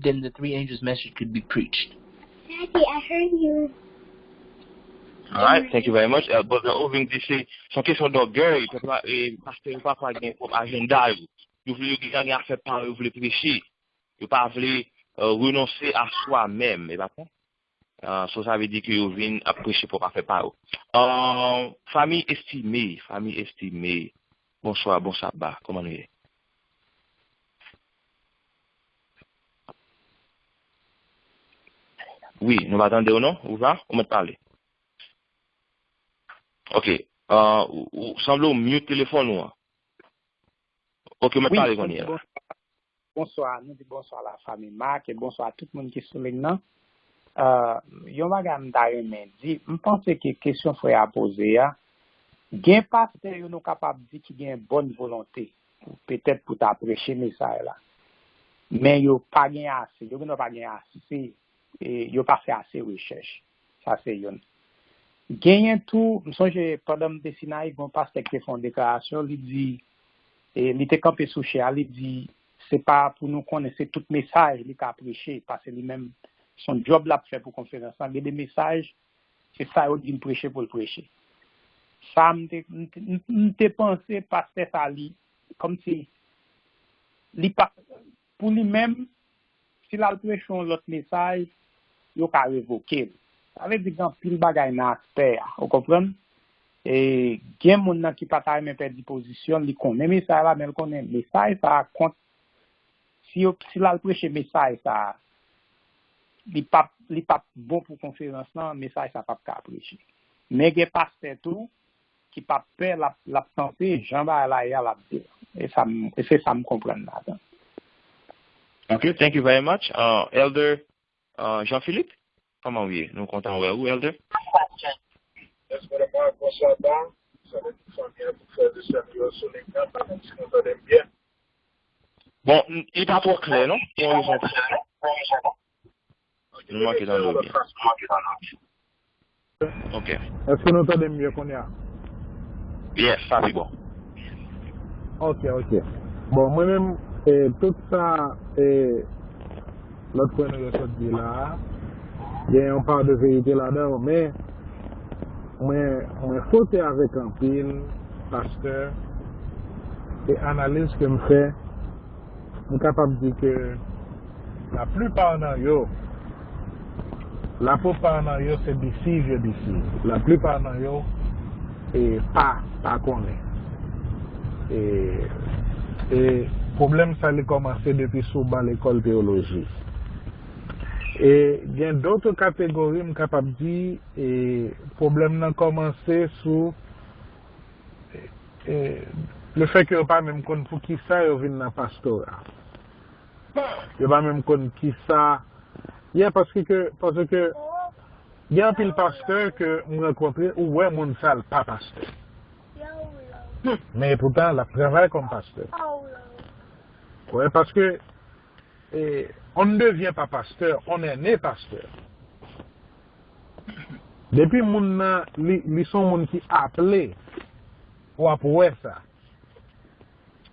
then the three angels' message could be preached. Daddy, I heard you. Alright, thank you very much. Uh, Brother Oving di se se yon kesyon dògèy, pastè yo pafwa gen pwòp ajanda yo. Yo vle yo gen afè pa yo, yo vle preche. Yo pa vle uh, renonse a swa menm, e pa sa? Uh, so sa vle di ke yo vin ap preche pwòp afè pa yo. Uh, fanmi estime, fanmi estime. Bonswa, bon saba, kòman nou ye? Wi, nou pa tande w non. Ou va? Ou mèt pale. Ok. Uh, ou, ou sanble w mute telefòn ou an. Ok, ou mèt pale kounye a. Bonswa, nou di bonswa la fanmi Mak e bonswa tout moun ki sou liy nan. Uh, yon bagay m ta renmen di, m panse ke kesyon frè a poze a, gen pastè yo nou kapab di ki gen bòn volonte, petèt pou ta preche mesaj la. Men yo pa gen ase, yo gen pa gen ase, e yo pa fè ase rechèch. Sa se youn. Genyen tou, m sonje pandan m te Sinayi, gen yon pastè ki te fè yon deklarasyon, li di, e li te kanpe sou chè a, li di, se pa pou nou konnen se tout mesaj li ka preche, paske li menm, se yon djòb l ap fè pou konferans lan. Gen de mesaj, se sa yo di l preche pou l preche. Sa m te, m te, m te panse pastè sa li, kòmsi, li pa, pou li menm, si l al preche yon lòt mesaj, yo ka revoke l. Sa vle di gen anpil bagay nan aspè a, ou konprann? E gen moun nan ki pa ta renmen pèdi pozisyon l, li konnen mesaj la, men l konnen mesaj sa a kont, si yo, si l al preche mesaj sa a, li p ap, li p ap bon pou konferans lan, mesaj sa p ap ka preche. Men gen pastè tou, ki p ap pè, l ap, l ap tante, jan bagay la ye a, l ap di l. E sa m, e se sa m konprann ladan. Ok, thank you very much. Uh, Elder uh, Jean Philippe, kòman w ye? Nou kontan wè ou, Elder. Yes, madame, bonswa, ba. Salut tout fanmi an, tout frè e sè nou yo sou liy nan, pa konn si nou tande m byen. Bon, li pa twò klè, non? Pou yon rezon. Nou manke tande w byen. Ok. Èske nou tande m byen kounye a? Yes, sa pi bon. Ok, ok. Bon, mwen menm, e, tout sa, e, lòt frè nou yo sot di la a, gen yon pa de verite ladan yo, men mwen, mwen fwote avèk anpil pastè, e analiz ke m fè, m kapab di ke laplipa nan yo, laplipa nan yo se deceive yo deceive. Laplipa nan yo e pa, pa konnen. E, e pwoblèm sa li kòmanse depi sou ban lekòl teyoloji. E gen dòt kategori m kapab di, e pwoblèm nan kòmanse sou e, e, lefètke yo pa menm konn poukisa yo vin nan pastora. Yo pa menm konn kisa. Yeah, paske ke, paske gen anpil pastè ke m rankontre, ou wè moun sa l pa pastè. Men epoutan, l ap travay kòm pastè. Wè, paske, e, on ne devient pas pasteur, on est né pasteur. Depi moun nan, li, li se yon moun ki aple, w ap wè sa.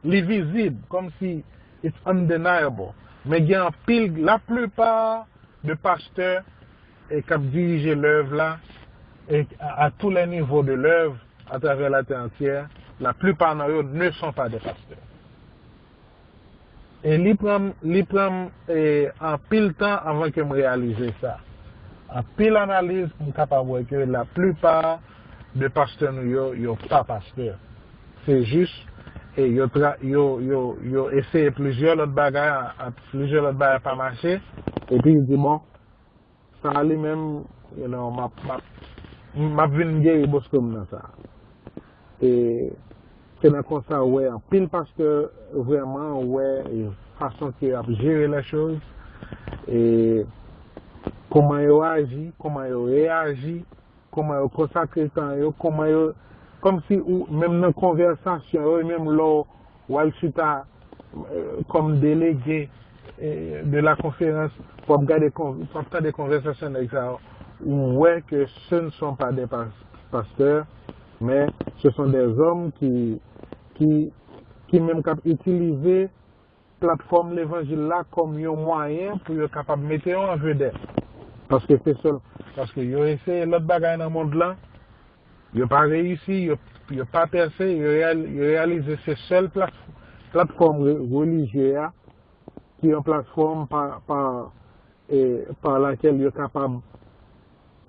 Li vizib, kòmsi it's undeniable. Men gen anpil, laplipa de pastè e k ap dirije lèv la, e à, à tous les niveaux de l'œuvre, à travers la terre entière, la plupart nan yo ne sont pas des pasteurs. E li pran m, li pran m, e, anpil tan anvan ke m reyalize sa. Anpil analiz, m kapab wè ke laplipa de pastè nou yo, yo pa pastè. Se jis e yo, tra, yo, yo, yo eseye plizyè lòt bagay, a, plizyè lòt bagay pa mache, epi li di, bon, sa a li menm, you know, m ap, m ap, m ap vin geri bosko m nan sa. E se nan konsa ou wè anpil pastè vrèman wè fason ke y ap jere lè choz, e kòman yo aji, kòman yo reyaji, kòman yo konsakre tan yo, kòman yo, kòmsi ou, menm nan konvèsasyon yo, menm lè w al chita, euh, kòm delege, euh, de la conférence, w ap gade, w ap tande konvèsasyon nèg sa yo, ou wè ke ce ne sont pas des pas- pasteurs, mais ce sont des hommes qui, qui, ki menm k ap itilize platfòm levanjil la kòm yon mwayen pou yo kapab mete yo an vedèt. Paske se sèl, paske yo eseye lòt bagay nan mond lan, yo pa reyisi, yo, yo pa pèse, yo, reyal, yo reyalize se sèl plat, platfòm re, relijye a ki yon platfòm pa, pa, e, pa lakèl yo kapab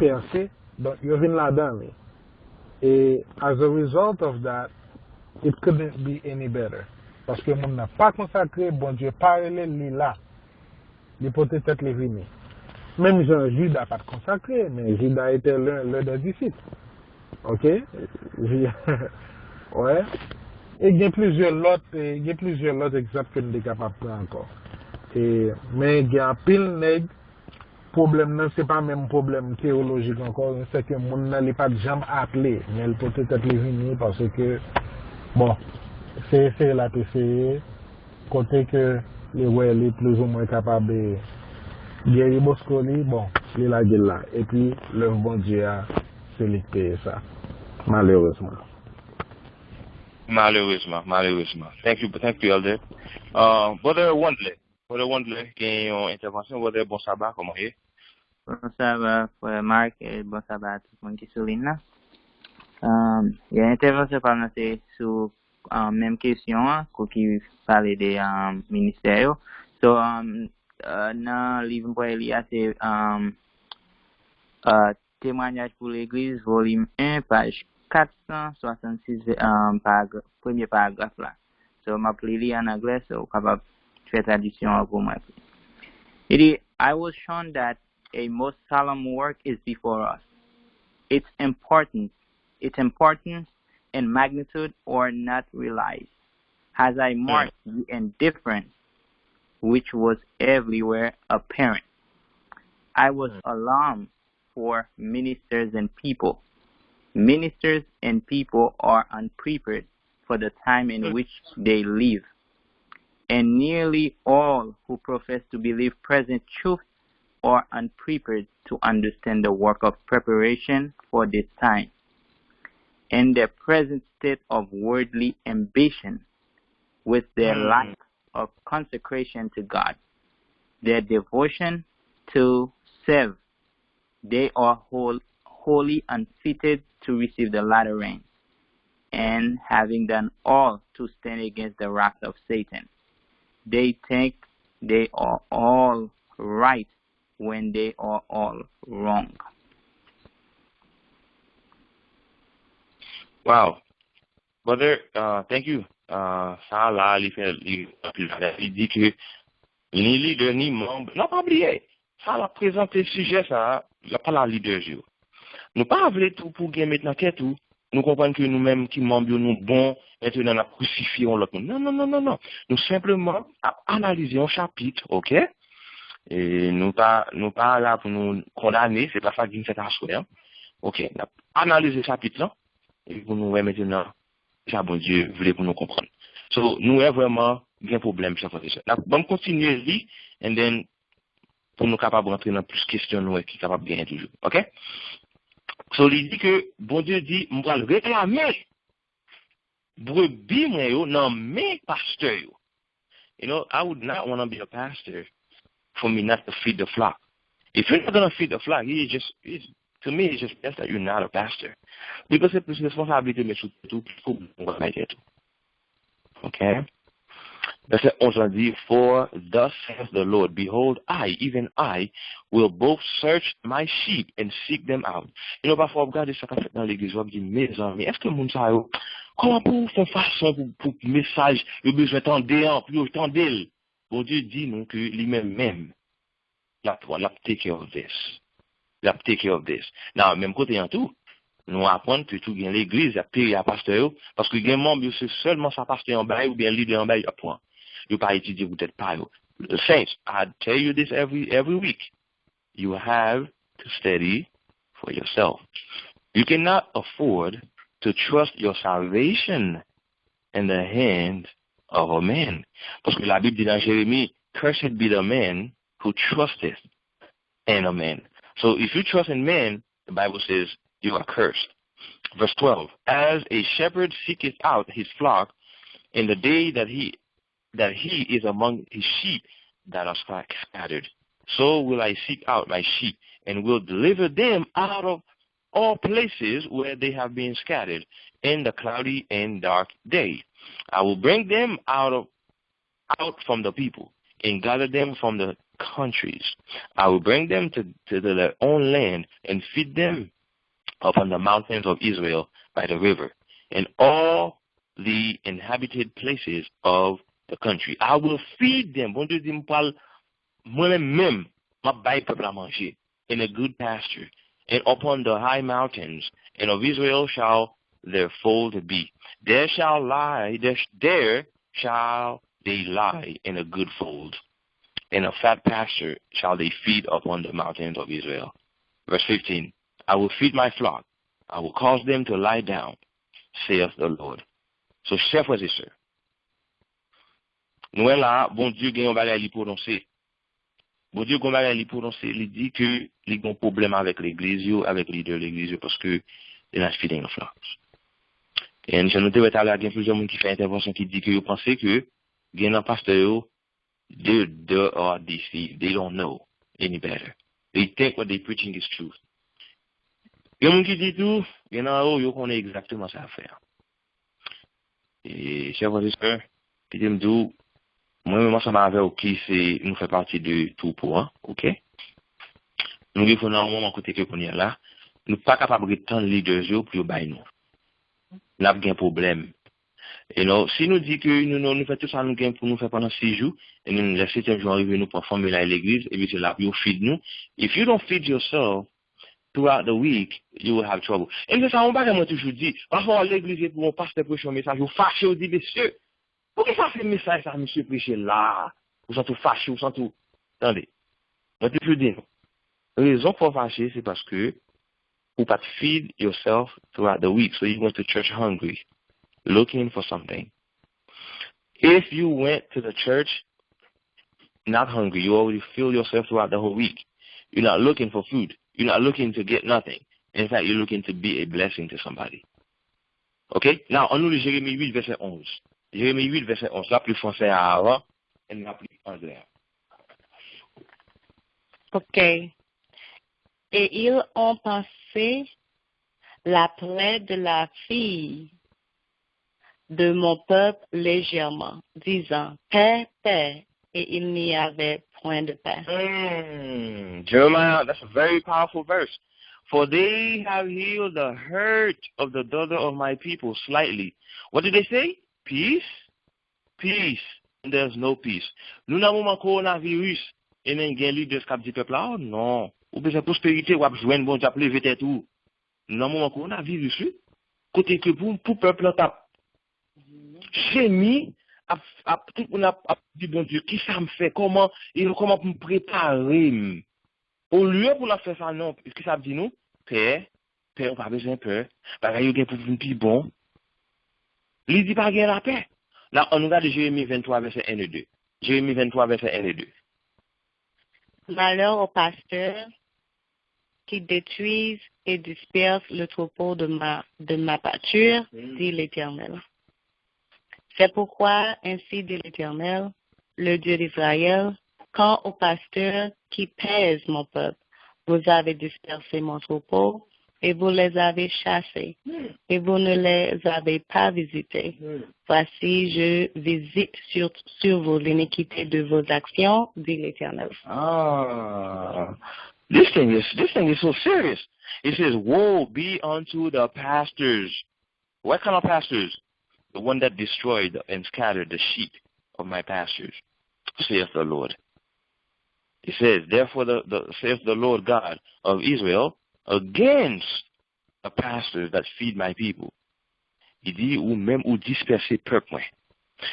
pèse, donk yo vin ladan li. E as a result of that, it couldn't be any better. Paske moun nan pa konsakre, Bondye pa rele l, li la. Li pote tèt li vini. Menm jan Jida pa t konsakre, men Jida était l'un, l'un des disciples. Ok? Wè. E gen plizyè lòt, e gen plizyè lòt egzanp ke n te kapab pran ankò. E, men gen anpil nèg, pwoblèm nan se pa menm pwoblèm teyolojik ankò, se ke moun nan li pa t janm aple, men l pote tèt li vini paske, bon, se eseye l ap eseye, kote ke li wè li plizoumwen kapab, e, geri bosko li, bon, li lage l la. Epi, lèv Bondye a, se li k peye sa. Malerezman. Malerezman, malerezman. Thank you, thank you, Elder. Uh, Brother Wandler, Brother Wandler, gen yon entèvansyon. Brother, bon saba, kòman ye? Bon saba, frè Mark, e bon saba a tout moun ki sou liy nan. Um, yon entèvansyon pa m nan se sou um, menm kesyon an, kou ki pale de um, ministè yo. So, um, uh, nan liv m pral li a, se um, uh, Temwanyaj pou Legliz, volim en, paj kat san swasannsis, um, paragra, premye paragraf la. So, m ap li li an anglè, so, ou kapab fè tradiksyon an pou mwen. Li di, I was shown that a most solemn work is before us. Its importance, its importance and magnitude are not realized. As I marked the indifference which was everywhere apparent, I was alarmed for ministers and people. Ministers and people are unprepared for the time in which they live. And nearly all who profess to believe present truth are unprepared to understand the work of preparation for this time. In their present state of worldly ambition, with their lack of consecration to God, their devotion to serve, they are whole, wholly unfitted to receive the latter rain. And having done all to stand against the wrath of Satan, they think they are all right when they are all wrong. Wow. Brother, uh, thank you. Uh, sa la, li fè li anpil valè. Li di ke ni lidè, ni manm, non, pa bliye, sa la prezante sijè sa, la pa la lidè yo. Nou pa vle tou pou gen met nan tèt ou, nou konprann ke nou menm ki manm yo, nou bon, mentnan n ap krusifye yon lòt moun. Non, non, non, non, non. Nou senpleman ap analize yon chapit, ok? E nou pa, nou pa la pou nou kondane, se pa sa ki vin fèt aswè an. Ok, n ap analize chapit lan, epi pou nou wè mentnan sa Bondye vle pou nou konprann. So, nou wè vrèman gen pwoblèm, chè frè e sè. N ap, ban m kontinye li, and then, pou nou kapab rantre nan plis kesyon nou wè ki kapab genyen toujou. Ok? So, li di ke Bondye di, m pral reklame brebi mwen yo nan men pastè yo. You know, I would not want to be a pastor for me not to feed the flock. If you're not going to feed the flock, you just, it's, to me, it's just best that you're not a pastor. Because se plis responsablite met sou tèt ou, plis pwoblèm ou va bay tèt ou. Ok? Vèsè onz lan di, "For thus saith the Lord, behold, I, even I, will both search my sheep and seek them out." You know, pafwa w ap gade sa k ap fèt nan legliz, w ap di, "Mezanmi, èske moun sa yo, kòman pou w fè fason pou, pou mesaj yo bezwen tande an, pou yo tande l?" Bondye di nou ke li menm menm, l ap, l ap take care of this. L ap take care of this. Now, menm kote an tou, nou aprann ke tou gen legliz, y ap peye a pastè yo, paske gen manm yo se sèlman sa pastè an bay oubyen lidè an bay y ap pran. Yo pa etidye pou tèt pa yo. Saints, I tell you this every, every week. You have to study for yourself. You cannot afford to trust your salvation in the hand of a man. Paske Labib di nan Jeremi, "Cursed be the man who trusteth in a man." So if you trust in man, the Bible says you are cursed. Verse twelve, "As a shepherd seeketh out his flock in the day that he that he is among his sheep that are sca- scattered, so will I seek out my sheep, and will deliver them out of all places where they have been scattered in the cloudy and dark day. I will bring them out of out from the people, and gather them from the countries. I will bring them to, to their own land, and feed them upon the mountains of Israel by the river, and all the inhabited places of the country. I will feed them." Bondye di, "M pral, mwen menm menm, m ap bay pèp la manje, "in a good pasture, and upon the high mountains, and of Israel shall their fold be. There shall lie, there, there shall they lie in a good fold, in a fat pasture shall they feed upon the mountains of Israel." Verse fifteen, "I will feed my flock, I will cause them to lie down, saith the Lord." So, chè frè e sè, nou wè la, Bondye gen yon bagay li pwononse. Bondye gen yon bagay li pwononse, li di ke li gen yon pwoblèm avèk legliz yo, avèk lidè legliz yo, paske they're not feeding the flocks. And so nou te wè talè a, gen plizyè moun ki fè entèvansyon ki di ke yo panse ke gen nan pastè yo, they, they are deceived. They don't know any better. They think what they preaching is truth. Gen moun ki di tou, gen nan yo, yo konnen egzakteman sa y ap fè a. E, chè frè e sè, kite m di w, mwen menm ansanm avè w ki se, nou fè pati de twoupo an, oke? Nou rive nan yon moman kote ke kounye a la, nou pa kapab ret tann leaders yo pou yo bay nou. N ap gen pwoblèm. You know, si nou di ke nou, nou, nou fè tout sa nou gen pou nou fè pandan sis jou, e nou, lè setyèm jou an rive, nou pran fanmi la e legliz, epi se la pou yo feed nou. If you don't feed yourself throughout the week, you will have trouble. E se sa yon bagay mwen toujou di. Pafwa w al legliz epi yon pastè preche yon mesaj, ou fache, ou di, "Mesye, poukisa se mesaj sa misye preche la a?" Ou santi w fache, ou santi w, tande. Mwen toujou di nou, rezon k fè w fache, se paske ou pa t feed yourself throughout the week. So you went to church hungry, looking for something. If you went to the church not hungry, you already fill yourself throughout the whole week. You're not looking for food. You're not looking to get nothing. In fact, you're looking to be a blessing to somebody. Ok? Now, ann nou li Jeremi uit, vèsè onz. Jeremi uit, vèsè onz. N ap li fransè a avan, e n ap li anglè a. Ok. Et ils ont pansé la plaie de la fille de mon peuple légèrement, disant, paix, paix, et il n'y avait point de paix. Mm, Jeremiah, that's a very powerful verse. For they have healed the hurt of the daughter of my people slightly. What did they say? Peace, peace, and there's no peace. Nou nan moman kowonaviris, e men gen lidè k ap di pèp la, oh non, ou bezwen pwosperite, w ap jwenn Bondye ap leve tèt ou. Nou nan moman kowonaviris, wi. Kote ke pou, pou pèp lan t ap jemi, ap, ap, tout moun ap, ap di Bondye, kisa m fè, kòman, e kòman pou m prepare m. Olye pou l ap fè sa, non, kisa ap di nou? Pè, pè, ou pa bezwen pè. Bagay yo gen pou vin pi bon. Li di pa gen lapè. La, ann nou gade Jeremi venntwa, vèsè en e de. Jeremi venntwa, vèsè en e de. Malheur aux pasteurs qui détruisent et dispersent le troupeau de ma, de ma pâture, dit l'Éternel. C'est pourquoi ainsi dit l'Éternel, le Dieu d'Israël, quant aux pasteurs qui pèsent mon peuple, vous avez dispersé mon troupeau, et vous les avez chassés, et vous ne les avez pas visités. Voici, je visite sur, sur vous l'iniquité de vos actions, dit l'Éternel. Ah, this thing is this thing is so serious. It says, "Woe be unto the pastors." What kind of pastors? The one that destroyed and scattered the sheep of my pastures, saith the Lord. It says, "Therefore the, the saith the Lord God of Israel, against the pastors that feed my people." Li di, "Ou menm ou dispèse pèp mwen.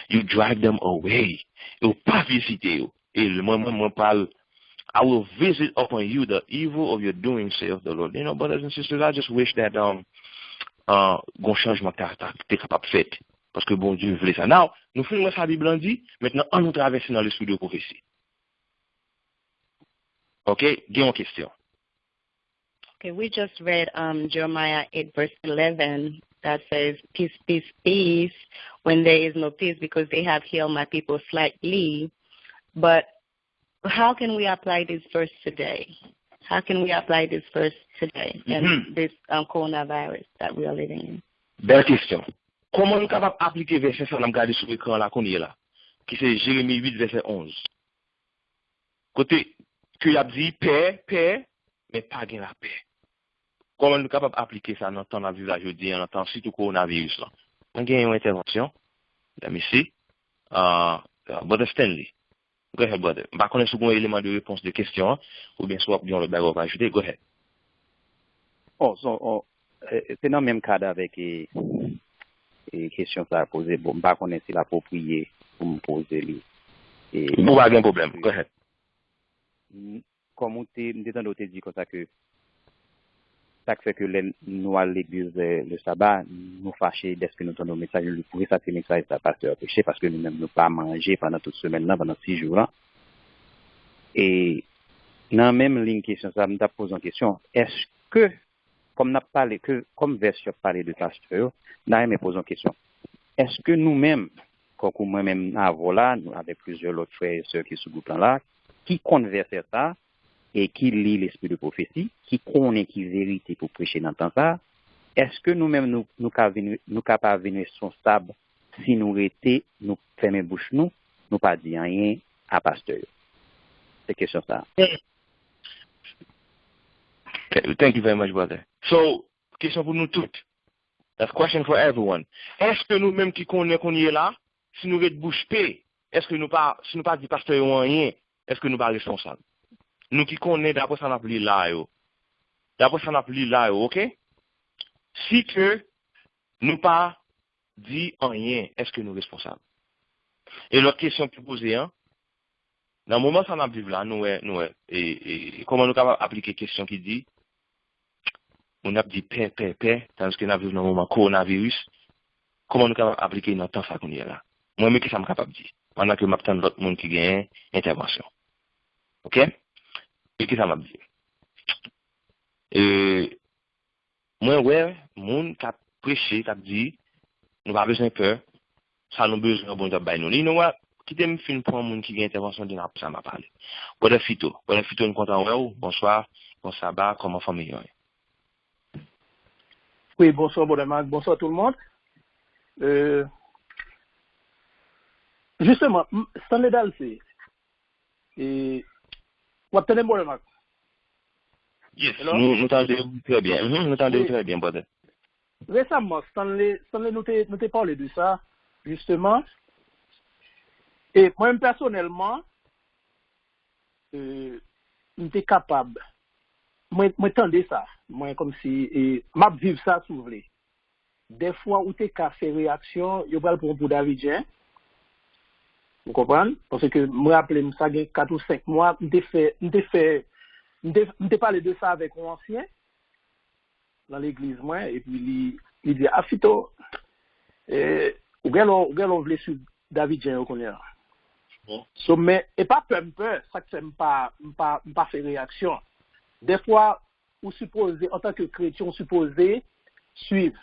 You drive them away. Ou pa vizite yo." E mwen, mwen, mwen pral, "I will visit upon you the evil of your doing, saith the Lord." You know, brothers and sisters, I just wish that um, uh, gon chanjman ta, ta, te kapab fèt. Paske Bondye vle sa. Now, nou fin wè sa Bib lan di, mentnan an nou travèse nan lespri de pwofesi. Ok, gen yon kesyon. Okay, we just read um, Jeremiah eight, verse eleven, that says, "Peace, peace, peace," when there is no peace because they have healed my people slightly. But how can we apply this verse today? How can we apply this verse today in this um, coronavirus that we are living in? Bèl kesyon. Kòman nou kapab aplike vèsè sa n ap gade sou ekran la kounye la, ki se Jeremi uit, vèsè onz? Kote ke y ap di pè, pè, men pa gen lapè. Kòman nou kapab aplike sa nan tan n ap viv la jodi a, nan tan sitou kowonaviris lan? Mwen gen yon entèvansyon. Let me see. Uh, uh, Brother Stanley. Go ahead, brother. M pa konnen si w gen yon eleman de repons de kesyon an, oubyen si w ap gen yon lòt bagay w ap ajoute. Go ahead. Oh, so, oh, eh, se nan menm kad avèk e, e kesyon sa a poze. Bon, m pa konnen si l apwopriye pou m poze li. E, Ou pa gen pwoblèm. Go ahead. Kòm ou te, m te tande w te di konsa ke sa k fè ke lè nou al legliz le, le saba, nou fache dèske nou tande yon mesaj, nou vle sa se mesaj sa pastè a preche, paske nou menm nou pa manje pandan tout semèn nan, pandan sis jou lan. E nan menm liy kesyon sa, m t ap poze yon kesyon. Èske, kòm n ap pale, ke, kòm vès yo ap pale de pastè yo, m ta renmen poze yon kesyon. Èske nou menm, kankou mwen menm avè w la, nou avèk plizyè lòt frè e sè ki sou gwoup lan la, ki konn vèsè sa, e ki li lespri de pwofesi, ki konnen ki verite pou preche nan tan sa, èske nou menm nou, nou ka vin, nou ka pa vin responsab si nou rete, nou fèmen bouch nou, nou pa di anyen a pastè yo? Se kesyon sa. Thank you very much, brother. So, kesyon pou nou tout. That's question for everyone. Èske nou menm ki konnen kounye la, si nou ret bouch pe, èske nou pa, si nou pa di pastè yo anyen, èske nou pa responsab? Nou ki konnen dapre sa n ap li la yo. Dapre sa n ap li la yo, ok? Si ke nou pa di anyen, èske nou responsab? E lòt kesyon ki poze an, nan moman sa n ap viv la, nou wè, nou wè, e, e, kòman nou kapab aplike kesyon ki di, moun ap di pè, pè, pè, tandiske n ap viv nan moman kowonaviris, kòman nou kapab aplike nan tan sa kounye a la? Mwen, men ki sa m kapab di, pandan ke m ap tann lòt moun ki genyen entèvansyon. Ok? Men ki sa m ap di. E, mwen wè moun k ap preche, k ap di, nou pa bezwen pè, sa nou bezwen an Bondye ap bay nou li. You know what? Kite m fin pran moun ki gen entèvansyon, then apre sa m a pale. Brother Fito, Brother Fito, nou kontan wè w. Bonswa, bon saba, kòman fanmi yo ye? Wi, bonswa Brother Mark, bonswa tout le monde. Euh, Justement, Stanley Dalcé, e, w ap tande m Brother Mark? Yes, nou, nou tande w trè byen. Mhm, nou tande w trè byen, brother. Resaman, Stanley, Stanley nou te, nou te pale de sa, jisteman. E mwen menm pèsonèlman, e, m te kapab, mwen, mwen tande sa, mwen kòmsi, e, m ap viv sa si w vle. Dèfwa ou te ka fè reyaksyon, yo pral pran w pou Davidyen. Ou konprann? Paske m raple m sa gen kat ou senk mwa, m te fè, m te fè, m te, m te pale de sa avèk yon ansyen nan legliz mwen, epi li, li di, "A Fito, e, ou gen lè, ou gen lè w vle swiv Davidyen yo kounye a." So, men, e pa pè m pè, sa k fè m pa, m pa, m pa fè reyaksyon. Dèfwa, ou sipoze, antanke kretyen, ou sipoze swiv.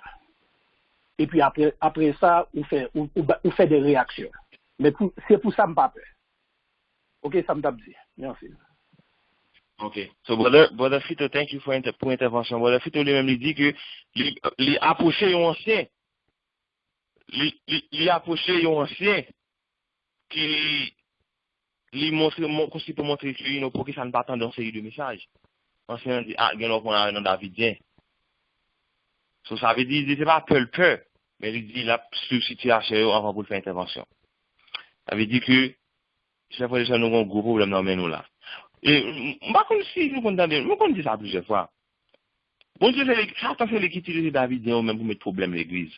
Epi apre, apre sa, ou fè, ou, ou, ba- ou fè de reyaksyon. Men pou, se pou sa m pa pè. Ok, sa m t ap di. Mèsi. Ok. So, brother, brother Fito, thank you for inter, pou entèvansyon. Brother Fito li menm li di ke li, li apwoche yon ansyen. Li, li, li apwoche yon ansyen ki li montre, mon, konsi pou montre ke, you know, poukisa n pa tande yon seri de mesaj. Ansyen an di, ah, gen lè w pran nan Davidyen. So, sa vle di, li di se pa pè l pè, men li di l ap swiv sitiyasyon yo anvan pou l fè entèvansyon. Sa vle di ke, chè frè e sè, nou gen yon gwo pwoblèm nan men nou la. E, m, m pa konn si nou konn tande, nou konn di sa plizyè fwa. Bondye se li, Satan se li ki itilize Davidyen yo menm pou met pwoblèm legliz.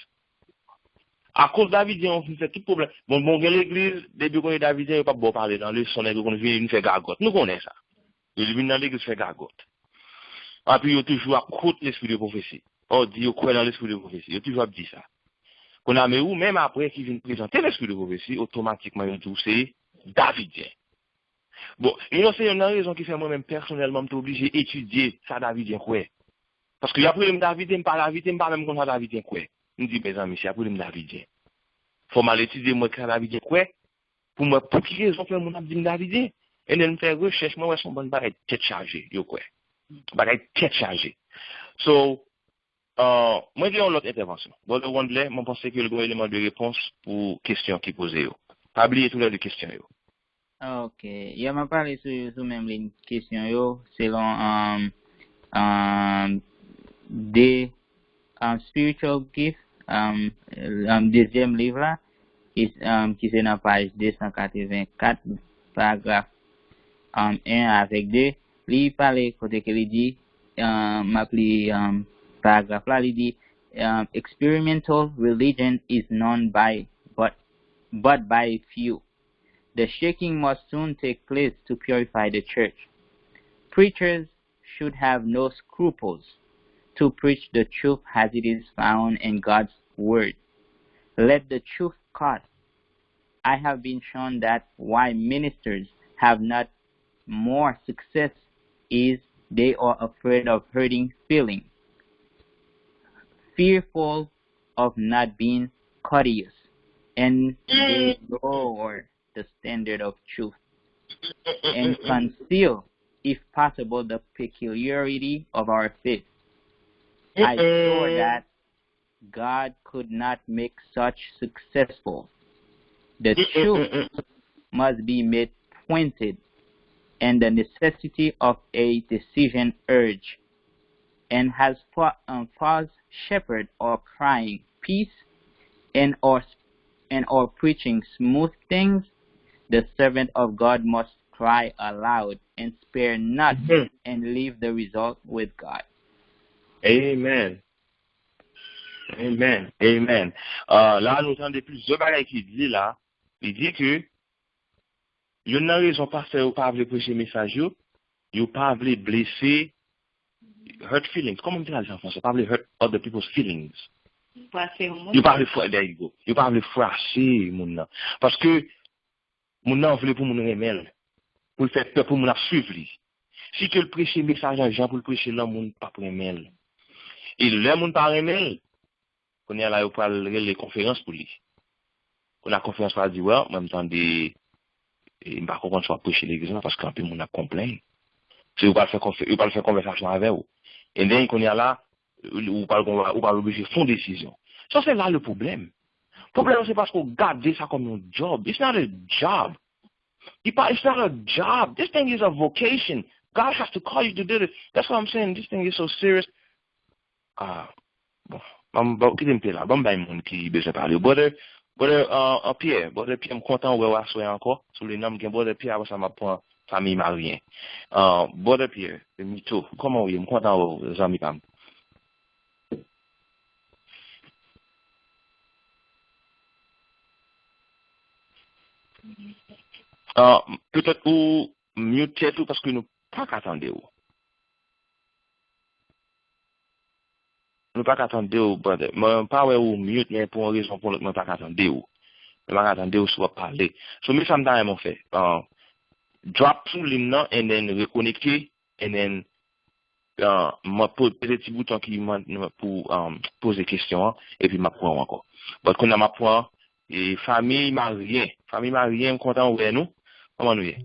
Akoz Davidyen yo fin fè tout pwoblèm. Bon, bon, gen legliz, depi yo konnen Davidyen, yo p ap ba w pale nan leson, nèg yo konn vini, vin fè gagòt. Nou konnen sa. Yo vin nan legliz fè gagòt. Epi yo toujou ap kont lespri de pwofesi. Yo di yo kwè nan lespri de pwofesi. Yo toujou ap di sa. Kounye a, men ou menm apre ki vin prezante lespri de pwofesi, otomatikman yo di w se Davidyen. Bon, you know, se youn nan rezon ki fè mwen menm pèsonèlman m te oblije etidye sa Davidyen kwè. Paske y ap rele m Davidyen, m pa Davidyen, m pa menm konn sa Davidyen kwè. M di, mezanmi, si y ap rele m Davidyen, fò m al etidye m wè sa Davidyen kwè, pou m wè pou ki rezon fè moun ap di m Davidyen. And then m fè rechèch, mwen wè se yon bann bagay tèt chaje yo kwè. Bagay tèt chaje. So, uh, mwen gen yon lòt entèvansyon. Brother Wandler, mwen panse ke l gen yon eleman de repons pou kesyon ki poze yo. Pa bliye toulède kesyon yo. Ok. Yè m ap pale sou, sou menm liy kesyon yo, selon um, um, de um, spiritual gift, um, um, dezyèm liv la, ki, um, ki se nan paj de san katrevenkat, paragraf um, en avèk de, li pale kote ke li di, um, m ap li um, paragraf la, li di, um, experimental religion is known by but, but by few. The shaking must soon take place to purify the church. Preachers should have no scruples to preach the truth as it is found in God's Word. Let the truth cut. I have been shown that why ministers have not more success is they are afraid of hurting feelings, fearful of not being courteous, and they lower the standard of truth and conceal, if possible, the peculiarity of our faith. I saw that God could not make such successful. The truth must be made pointed and the necessity of a decision urged, and has fa- um, false shepherds are crying peace and are and are preaching smooth things, the servant of God must cry aloud and spare not and leave the result with God. Amen. Amen. Amen. Uh, la nou tande plizyè bagay ki di la. Li di ke youn nan rezon pastè yo pa vle preche mesaj yo, yo pa vle blese, hurt feelings. Kòman m te ka di sa an fransè? Pa vle hurt other people's feelings. Yo pa vle fra- there you go. Yo pa vle frache moun nan. Paske moun nan vle pou moun renmen l. Pou l fè pè pou moun ap swiv li. Si ke l preche mesaj la jan pou l preche l lan, moun p ap renmen l. E lè moun pa renmen l, kounye a la yo pral rele konferans pou li. Kounye a konferans pral di, well, mwen m tande, e, m pa konprann sa w ap preche legliz la paske anpil moun ap konplenn. So yo pral fè konfe- yo pral fè konvèsasyon avè w. And then kounye a la, ou pral ou pral oblije fè yon desizyon. So se la le pwoblèm. Pwoblèm se paske w gade sa kòm yon job. It's not a job. It's not a job. This thing is a vocation. God has to call you to do this. That's what I'm saying. This thing is so serious. Ah, bon. Ban m, ban, kite m te la. Ban m bay moun ki bezwen pale. Brother, brother uh, uh, Pierre, brother Pierre, m kontan wè w aswè ankò. Sou le nan m gen brother Pierre, apre sa m ap pran fanmi Maryen. Uh, brother Pierre, Mito, kòman w ye? M kontan wè w, zanmi pa m. Uh, petèt ou mute tèt ou paske nou pa ka tande w. Nou pa ka tande w, brother. Mwen pa wè ou mute, men pou yon rezon pou lòt, mwen pa ka tande w. Mwen pa ka tande w si w ap pale. So, men sa m ta renmen w fè. Uh, drop sou line nan, and then rekonekte, and then uh, mwen po- peze ti bouton ki man- pou um, poze kesyon an, epi m ap pran w ankò. But kounye a m ap pran e, fanmi Maryen. Fanmi Maryen, m kontan wè nou. Kòman nou ye?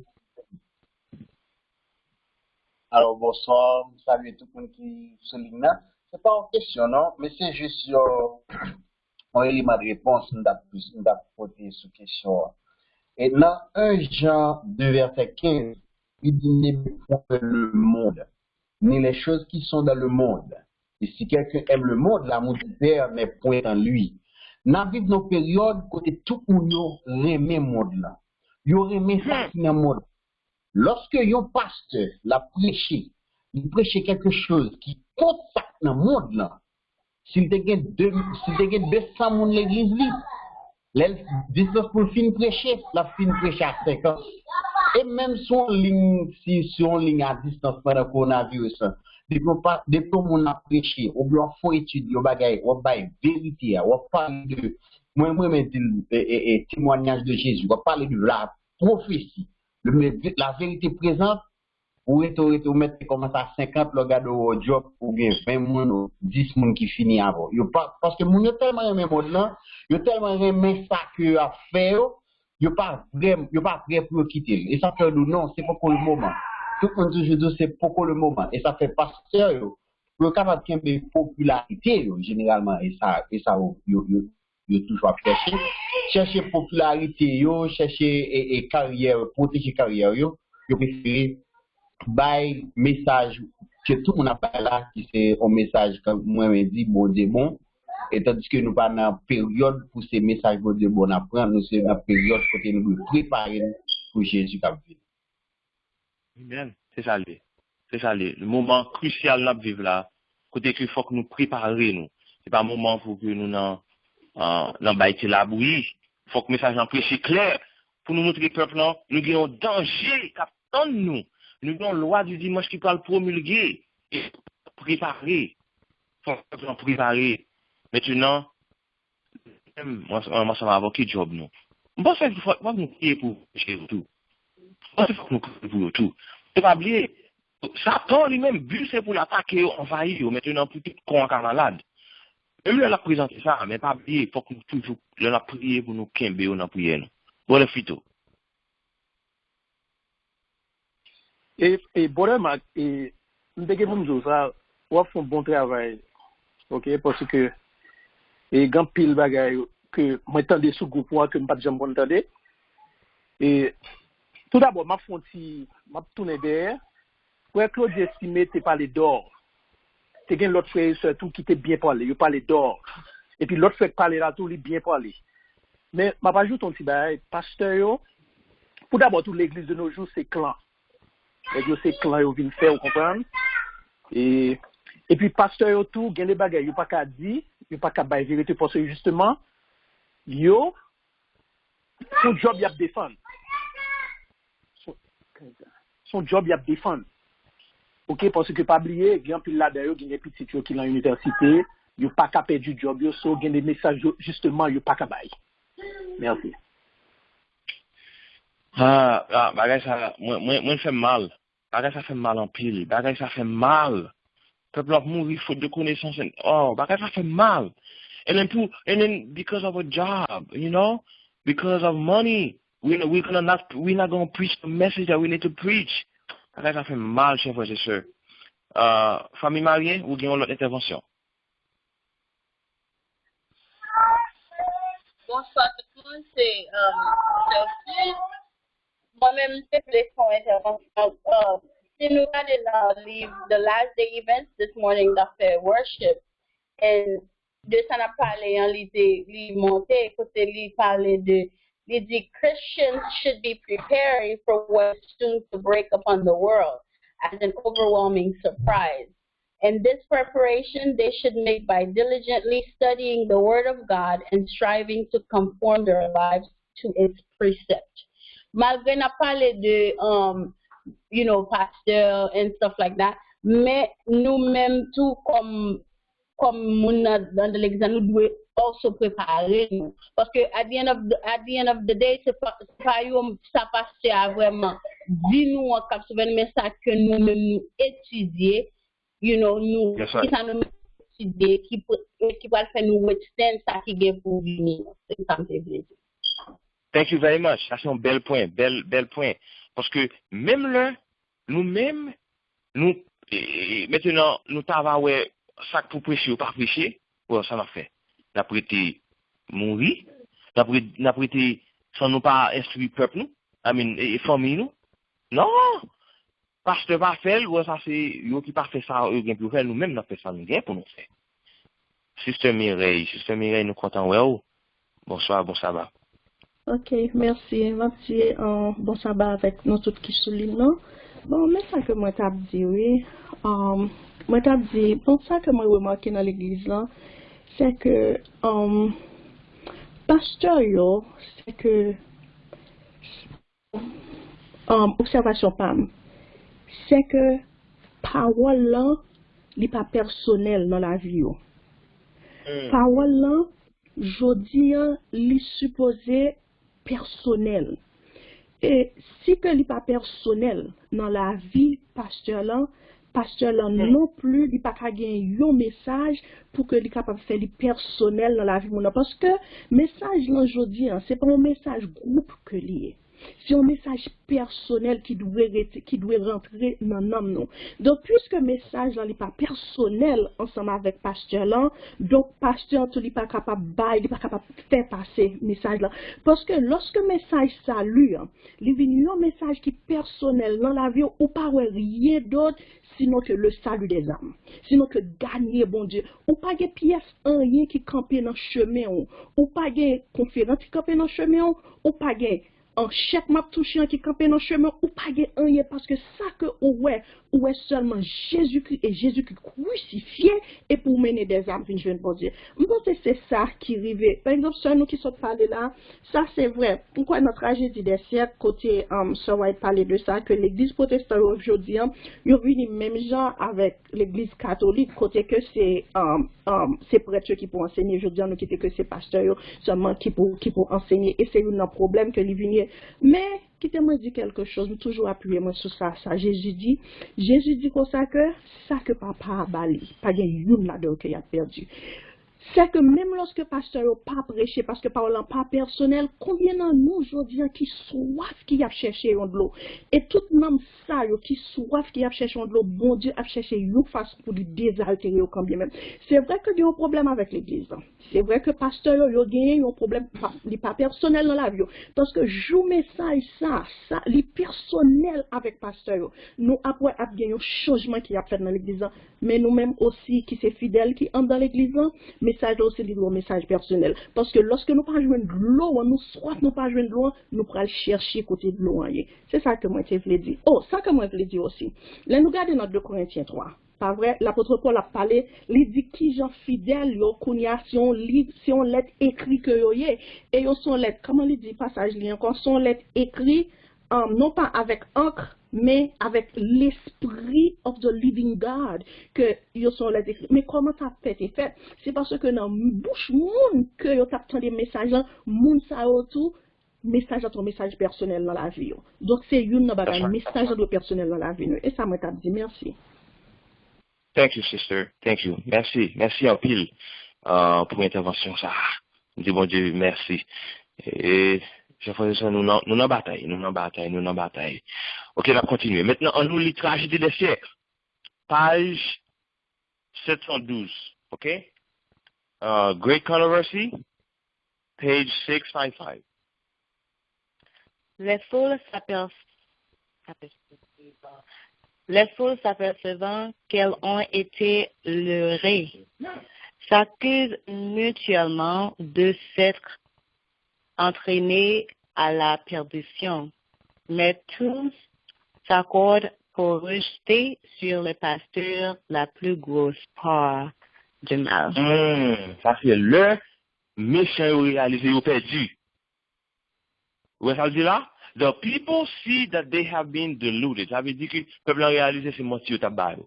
Alò, bonswa, m salye tout moun ki sou liy nan. Se pa yon kesyon, non, men se jis yon, yon eleman de repons m t ap, m t ap pote sou kesyon an. E nan en Jan de vèsè kenz, li di, N'aimez point le monde, ni les choses qui sont dans le monde. Et si quelqu'un aime le monde, l'amour du Père n'est point en lui. N ap viv nan yon peryòd kote tout moun yo renmen mond lan. Yo renmen sa ki nan mond lan. Lòske yon pastè l ap preche, li preche kèlkechoz ki kont sa k nan mond lan, si l te gen de, si l te gen de san moun legliz li, lè l, distans pou l fin preche, l ap fin preche a senkant. E menm sou yon liy, si, sou yon liy a distans pandan kowonaviris lan, depi yon pa, depi yon moun ap preche, oubyen w ap fè yon etid, yon bagay, w ap bay verite a, w ap pale de, mwen, mwen renmen di l, e, e, e, temwanyaj de Jezi, w ap pale de la pwofesi, le, la verite prezante, ou rete, ou rete, ou mèt te kòmanse a senkant, lè w gade w wè w djòp, ou gen ven moun, ou dis moun ki fini avè w. Yo pa, paske moun yo tèlman renmen mond lan, yo tèlman renmen sa ke yo ap fè yo, yo pa vrèm, yo pa prè pou yo kite l. E sa fè yo di w non, se poko le moman. Tout moun toujou di w se poko le moman. E sa fè pastè yo, pou yo kapab kenbe popilarite yo, jeneralman, e sa, e sa yo, yo, yo, yo toujou ap chèche. Chèche popilarite yo, chèche e, e karyè, pwoteje karyè yo, yo prefere bay mesaj ke tout moun ap bay la, ki se yon mesaj ke mwen menm di Bondye bon, e tandiske nou pa nan peryòd pou se mesaj Bondye bon n ap pran, nou se nan peryòd kote nou dwe prepare n pou Jezi k ap vini. Amen. Se sa l ye. Se sa l ye. Moman krisyal n ap viv la, kote ke fòk nou prepare nou. Se pa moman pou ke nou nan, nan bay ti labouyi. Fòk mesaj lan preche klè pou nou montre pèp lan nou gen yon danje k ap tann nou. Nou gen yon lwa di dimanch ki pral pwomilge. E prepare. Fòk pèp lan prepare. Mentenan, menm, mwen, mwen ansanm avè w, ki djòb nou? M panse fòk, fòk nou priye pou Jezi tou. M panse fòk nou priye pou yo tou. E pa bliye, Satan li menm, bi se pou l atake yo, anvayi yo, mentenan pou tout kò an ka malad. Menm lè l ap prezante sa, men pa bliye, fòk nou toujou, lè n ap priye pou nou kenbe yo nan priyè nou. Brother Fito. E, e Brother Mark, e, m te gen pou m di w sa, w ap fè yon bon travay, oke, paske e gen anpil bagay ke mwen tande sou gwoup ou a ke m pa t janm konn tande. E toudabò, m ap fè yon ti, m ap tounen dèyè. Frè Claude Estimé te pale dò. Te gen lòt frè e sè tou ki te byen pale, yo pale dò. Epi lòt frè k pale la tou, li byen pale. Men m ap ajoute yon ti bagay, pastè yo, pou dabò tou, legliz de nos jours se klan. Nèg yo se klan yo vin fè, ou konprann? E epi pastè yo tou, gen de bagay yo pa ka di, yo pa ka bay verite paske jisteman, yo, se yon djòb y ap defann. Se yon djòb y ap defann. Oke, paske pa bliye, gen anpil ladan yo, gen de pitit yo ki lan inivèsite, yo pa ka pèdi djòb yo, so gen de mesaj yo, jisteman, yo pa ka bay. Mèsi. Ah, ah, bagay sa, mwen, mwen, mwen fè m mal. Bagay sa fè m mal anpil. Bagay sa fè m mal. Pèp la ap mouri faute de connaissance. Oh, bagay sa fè m mal. And then, pou, and then because of a job, you know, because of money, we, we gonna not, we not gonna preach the message that we need to preach. Bagay sa fè m mal, chè frè e sè. Uh, Fanmi Maryen, ou gen yon lòt entèvansyon? Bonswa tout moun, se Delphine. Mwen menm, m te vle fè yon entèvansyon. Si nou gade nan liv The Last Day Events, This Morning Doctor Worship, and de sa n ap pale an, li te, li monte, kote li pale de, li di, Christians should be preparing for what is soon to break upon the world as an overwhelming surprise. And this preparation they should make by diligently studying the Word of God and striving to conform their lives to its precept. Malgre n ap pale de, um, you know, pastor and stuff like that, men nou menm tou kòm, kòm moun nan, nan legliz la, nou dwe also prepare nou. Paske at the end of the, at the end of the day, se pa, se pa yo, sa pastè a vrèman di nou an k ap sove n, men sa ke nou menm nou etidye, you know, nou, kisa nou menm nou etidye ki, ki pral fè nou withstand sa ki gen pou vini an. Se sa m te vle di. Thank you very much. Sa se yon bèl pwen, bèl, bèl pwen. Paske menm lè nou menm, Nou, e, e, e, mentenan, nou ta va wè sa k pou preche yo pa preche, bon, sa n ap fè? N ap rete mouri? N ap re-, n ap rete san nou pa enstwi pèp nou? I mean, e, e, fanmi nou? Non! Pastè pa fè l, wè sa se yo ki pa fè sa yo gen pou yo fè, nou menm n ap fè sa nou gen pou nou fè. Sister Mireille, Sister Mireille, nou kontan wè w. Bonswa, bon saba. Ok, mèsi. M ap di, euh, bon saba avèk nou tout ki sou liy nan. Bon, men sa ke mwen t ap di, wi. Euh, mwen t ap di, bon, sa ke mwen remake nan legliz lan, se ke, euh, pastè yo, se ke um, obsèvasyon pa m, se ke pawòl lan, li pa pèsonèl nan lavi yo. Pawòl lan, jodi an, li sipoze pèsonèl. E si ke li pa pèsonèl nan lavi pastè lan, pastè lan non pli, li pa ka gen yon mesaj pou ke li kapab fè li pèsonèl nan lavi moun nan. Paske mesaj lan jodi an, se pa yon mesaj gwoup ke li ye. Se yon mesaj pèsonèl ki dwe rete, ki dwe rantre nan nanm nou. Donk, piske mesaj lan li pa pèsonèl ansanm avèk pastè lan, donk pastè an tou li pa kapab bay, li pa kapab fè pase mesaj lan. Paske lòske mesaj sali an, li vin yon mesaj ki pèsonèl nan lavi w, ou pa wè ryen dòt sinon ke le salut des âmes, sinon ke ganye Bondye. Ou pa gen pyès anyen ki kanpe nan chemen w. Ou pa gen konferans ki kanpe nan chemen w. Ou pa gen an chèk m ap touche an ki kanpe nan chemen w. Ou pa gen anyen paske sa ke ou wè, ou wè sèlman Jezikri e Jezikri krisifye epi w mennen dèzam vin jwenn Bondye. M panse se sa ki rive. Pa egzanp, sè nou ki sot pale la, sa se vrè. M kwè nan trajedi dè syèk, kote um, sè White pale de sa, ke legliz pwotestan yo jodi an, yo vini menm jan avèk legliz katolik, kote ke se um, um, se prèt yo ki pou ansenye, jodi an nou kite ke se pastè yo sèlman ki pou, ki pou ansenye, e se youn nan pwoblèm ke li vin ye. Men, kite mwen di kèlke choz, m toujou apiye mwen sou sa, sa Jezi di. Jezi di konsa ke sa ke Papa a ba li, pa gen youn ladan yo ke y ap pèdi. Se ke menm lòske pastè yo pa preche, paske pawòl lan pa pèsonèl, konbyen nan nou jodi an ki swaf, ki ap chèche yon dlo? E tout nanm sa yo ki swaf, ki ap chèche yon dlo, Bondye ap chèche yon fason pou li dezaltere yo kanbyen menm. Se vre ke gen yon pwoblèm avèk legliz lan. Se vre ke pastè yo, yo genyen yon pwoblèm pa, li pa pèsonèl nan lavi yo. Paske jou mesaj sa, sa, li pèsonèl avèk pastè yo. Nou ap wè ap gen yon chanjman ki ap fèt nan legliz lan. Men nou menm osi ki se fidèl ki anndan legliz lan, mesaj la osi li dwe yon mesaj pèsonèl. Paske lòske nou pa jwenn dlo an, nou swaf nou pa jwenn dlo an, nou pral chèche kote dlo an ye. Se sa ke mwen te vle di. Oh, sa ke mwen vle di osi. Lè nou gade nan de Korentyen twa, pa vre, lapot Pòl ap pale, li di kijan fidèl yo, kounye a, se yon liv, se yon lèt ekri ke yo ye. E yo se yon lèt, kòman li di pasaj li ankò? Se yon lèt ekri, um, non pa avèk ank, men avèk l'Esprit of the living God, ke yo se yon lèt ekri. Men kòman sa fèt e fèt? Se paske nan bouch moun ke yo t ap tande mesaj lan, moun sa yo tou, mesaj lan se yon mesaj pèsonèl nan lavi yo. Donk, se youn nan bagay, mesaj lan dwe pèsonèl nan lavi nou. E sa mwen t ap di. Mèsi. Thank you, sister. Thank you. Mèsi. Mèsi anpil uh, pou entèvansyon sa a. M di Bondye mèsi. E, jan frè e sè, nou nan, nou nan batay, nou nan batay, nou nan batay. Ok, n ap kontinye. Mentnan, ann nou li Trajedi dè syèk, paj sèt san douz, ok? Uh, Great Controversy, page six five five. Les foules s'aperçoivent, les foules s'apercevant qu'elles ont été leurrées, s'accusent mutuellement de s'être entraînées à la perdition, mais tous s'accordent pour rejeter sur le pasteur la plus grosse part du mal. Hmm, sa se lè mechan yo reyalize yo pèdi. Ou wè sa l di la? The people see that they have been deluded. Sa vle di ke pèp lan reyalize se manti yo t ap ba yo.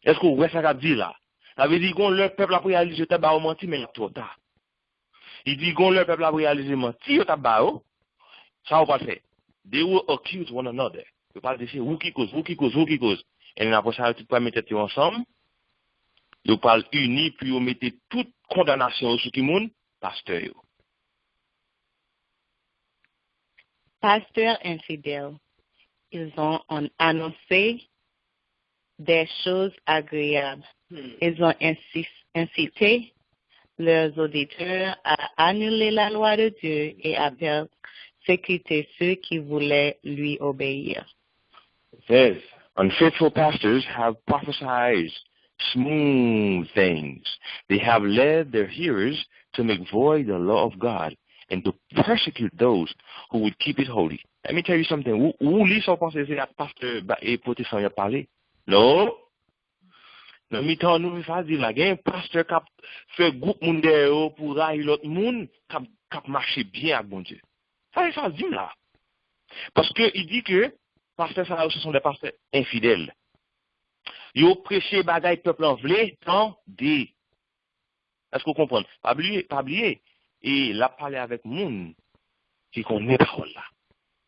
Èske w wè sa k ap di la? Sa vle di gon lè pèp la ap reyalize yo t ap ba yo manti, men l ap twò ta. Li di gon lè pèp la ap reyalize manti yo t ap ba yo. Sa yo pral fè? They will accuse one another. Yo pral di se ou ki koz, ou ki koz, ou ki koz. And then apre sa, yo tout pral met tèt yo ansanm. Yo pral ini pou yo mete tout kondanasyon yo sou ki moun? Pastè yo. Pasteurs infidèles, ils ont an- annoncé des choses agréables. Ils ont insi- incité leurs auditeurs à annuler la loi de Dieu et à persécuter ceux qui voulaient lui obéir. Says, unfaithful pastors have prophesied smooth things. They have led their hearers to make void the law of God and to persecute those who would keep it holy. Let me tell you something. Ou, ou li sa w panse se ak pastè ba- e pwotesan y ap pale? No. Nan mitan nou, sa di la, gen pastè k ap fè gwoup moun dèyè yo pou rayi lòt moun k ap, k ap mache byen ak Bondye. Sa se sa di m la. Paske il dit que pastè sa yo, ce sont des pasteurs infidèles. Yo preche bagay pèp lan vle tande. Èske w konprann? Pa bliye, pa bliye, e l ap pale avèk moun ki konnen pawòl la.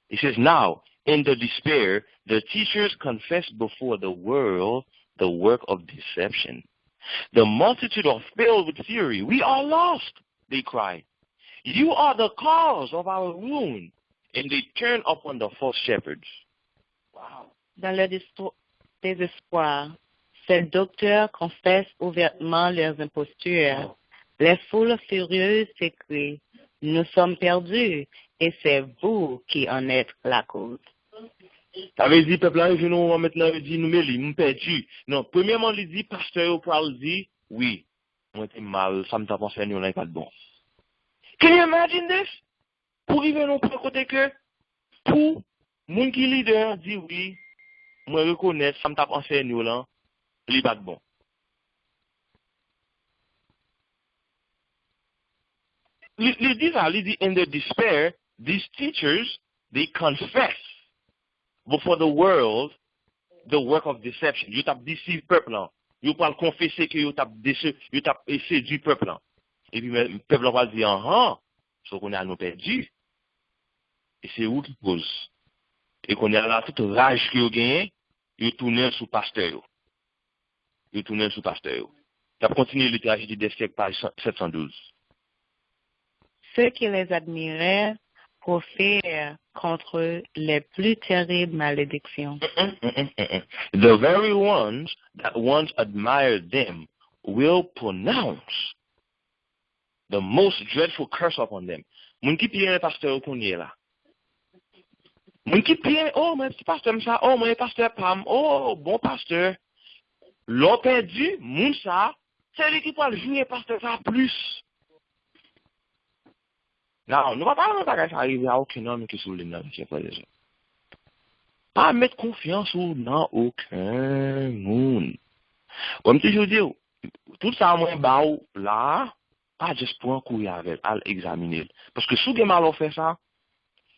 He says, now, in the despair, the teachers confessed before the world the work of deception. The multitude are filled with fury. We are lost, they cry. You are the cause of our ruin. And they turn upon the false shepherds. Dans leur désespoir, ces docteurs confessent ouvertement leurs impostures. Les foules furieuses s'écrient, nous sommes perdus, et c'est vous qui en êtes la cause. Sa vle di pèp la rive nan moman mentnan yo di nou meli, m pèdi. Non, premyèman li di pastè yo pral di, wi, mwen te mal, sa m t ap ansèye yo la li pa t bon. Can you imagine this? Pou rive nan pwen kote ke pou moun ki lidè an di wi, mwen rekonèt sa m t ap ansèye yo lan, li pa t bon. Li, li di sa, li di in their despair, these teachers, they confess before the world the work of deception. Yo t ap disiv pèp lan. Yo pral konfese ke yo t ap dese, yo t ap eh, sedui pèp lan. Epi men pèp lan pral di anhan, so kounye a nou pèdi. E se ou ki koz. E kounye a la tout raj ke yo genyen, yo tounen sou pastè yo. Yo tounen sou pastè yo. N ap kontinye li Trajedi dè syèk, paj sèt san douz. Ceux qui les admiraient profèrent contre eux les plus terribles malédictions. The very ones that once admired them will pronounce the most dreadful curse upon them. Moun ki pi renmen pastè yo kounye la. Moun ki pi renmen, oh, mwen se pastè m sa, oh, mwen se pastè pa m, oh, bon pastè. Lè w pèdi, moun sa, se li ki pral joure pastè sa plis. Now, nou pa pale nan bagay sa rive a okenn nan nou ki sou liy nan, mesye frè e sè. Pa met konfyans ou nan okenn moun. Bon, m toujou di w, tout sa mwen ba w la a, pa just pran kouri avè l, al egzamine l. Paske si w gen malè w fè sa,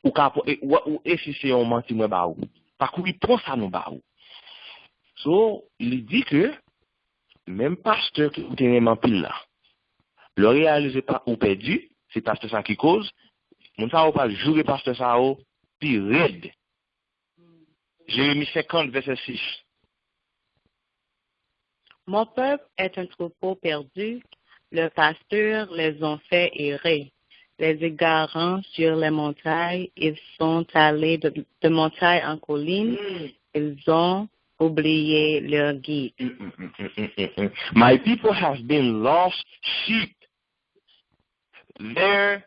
ou ka pran, e, ou, ou, e si se yon manti mwen ba ou, pa kouri pran sa nou ba ou. So, li di ke menm pastè ke ou te renmen anpil la, lè w reyalize pa ou pèdi, se pastè sa ki koz, moun sa yo pral joure pastè sa yo pi rèd. Jeremi senkant, vèsè sis. Mon peuple est un troupeau perdu, leurs pasteurs les ont fait errer. Les égarant sur les montagnes, ils sont allés de, de montagne en colline, ils ont oublié leur guide. My people have been lost sheep. Their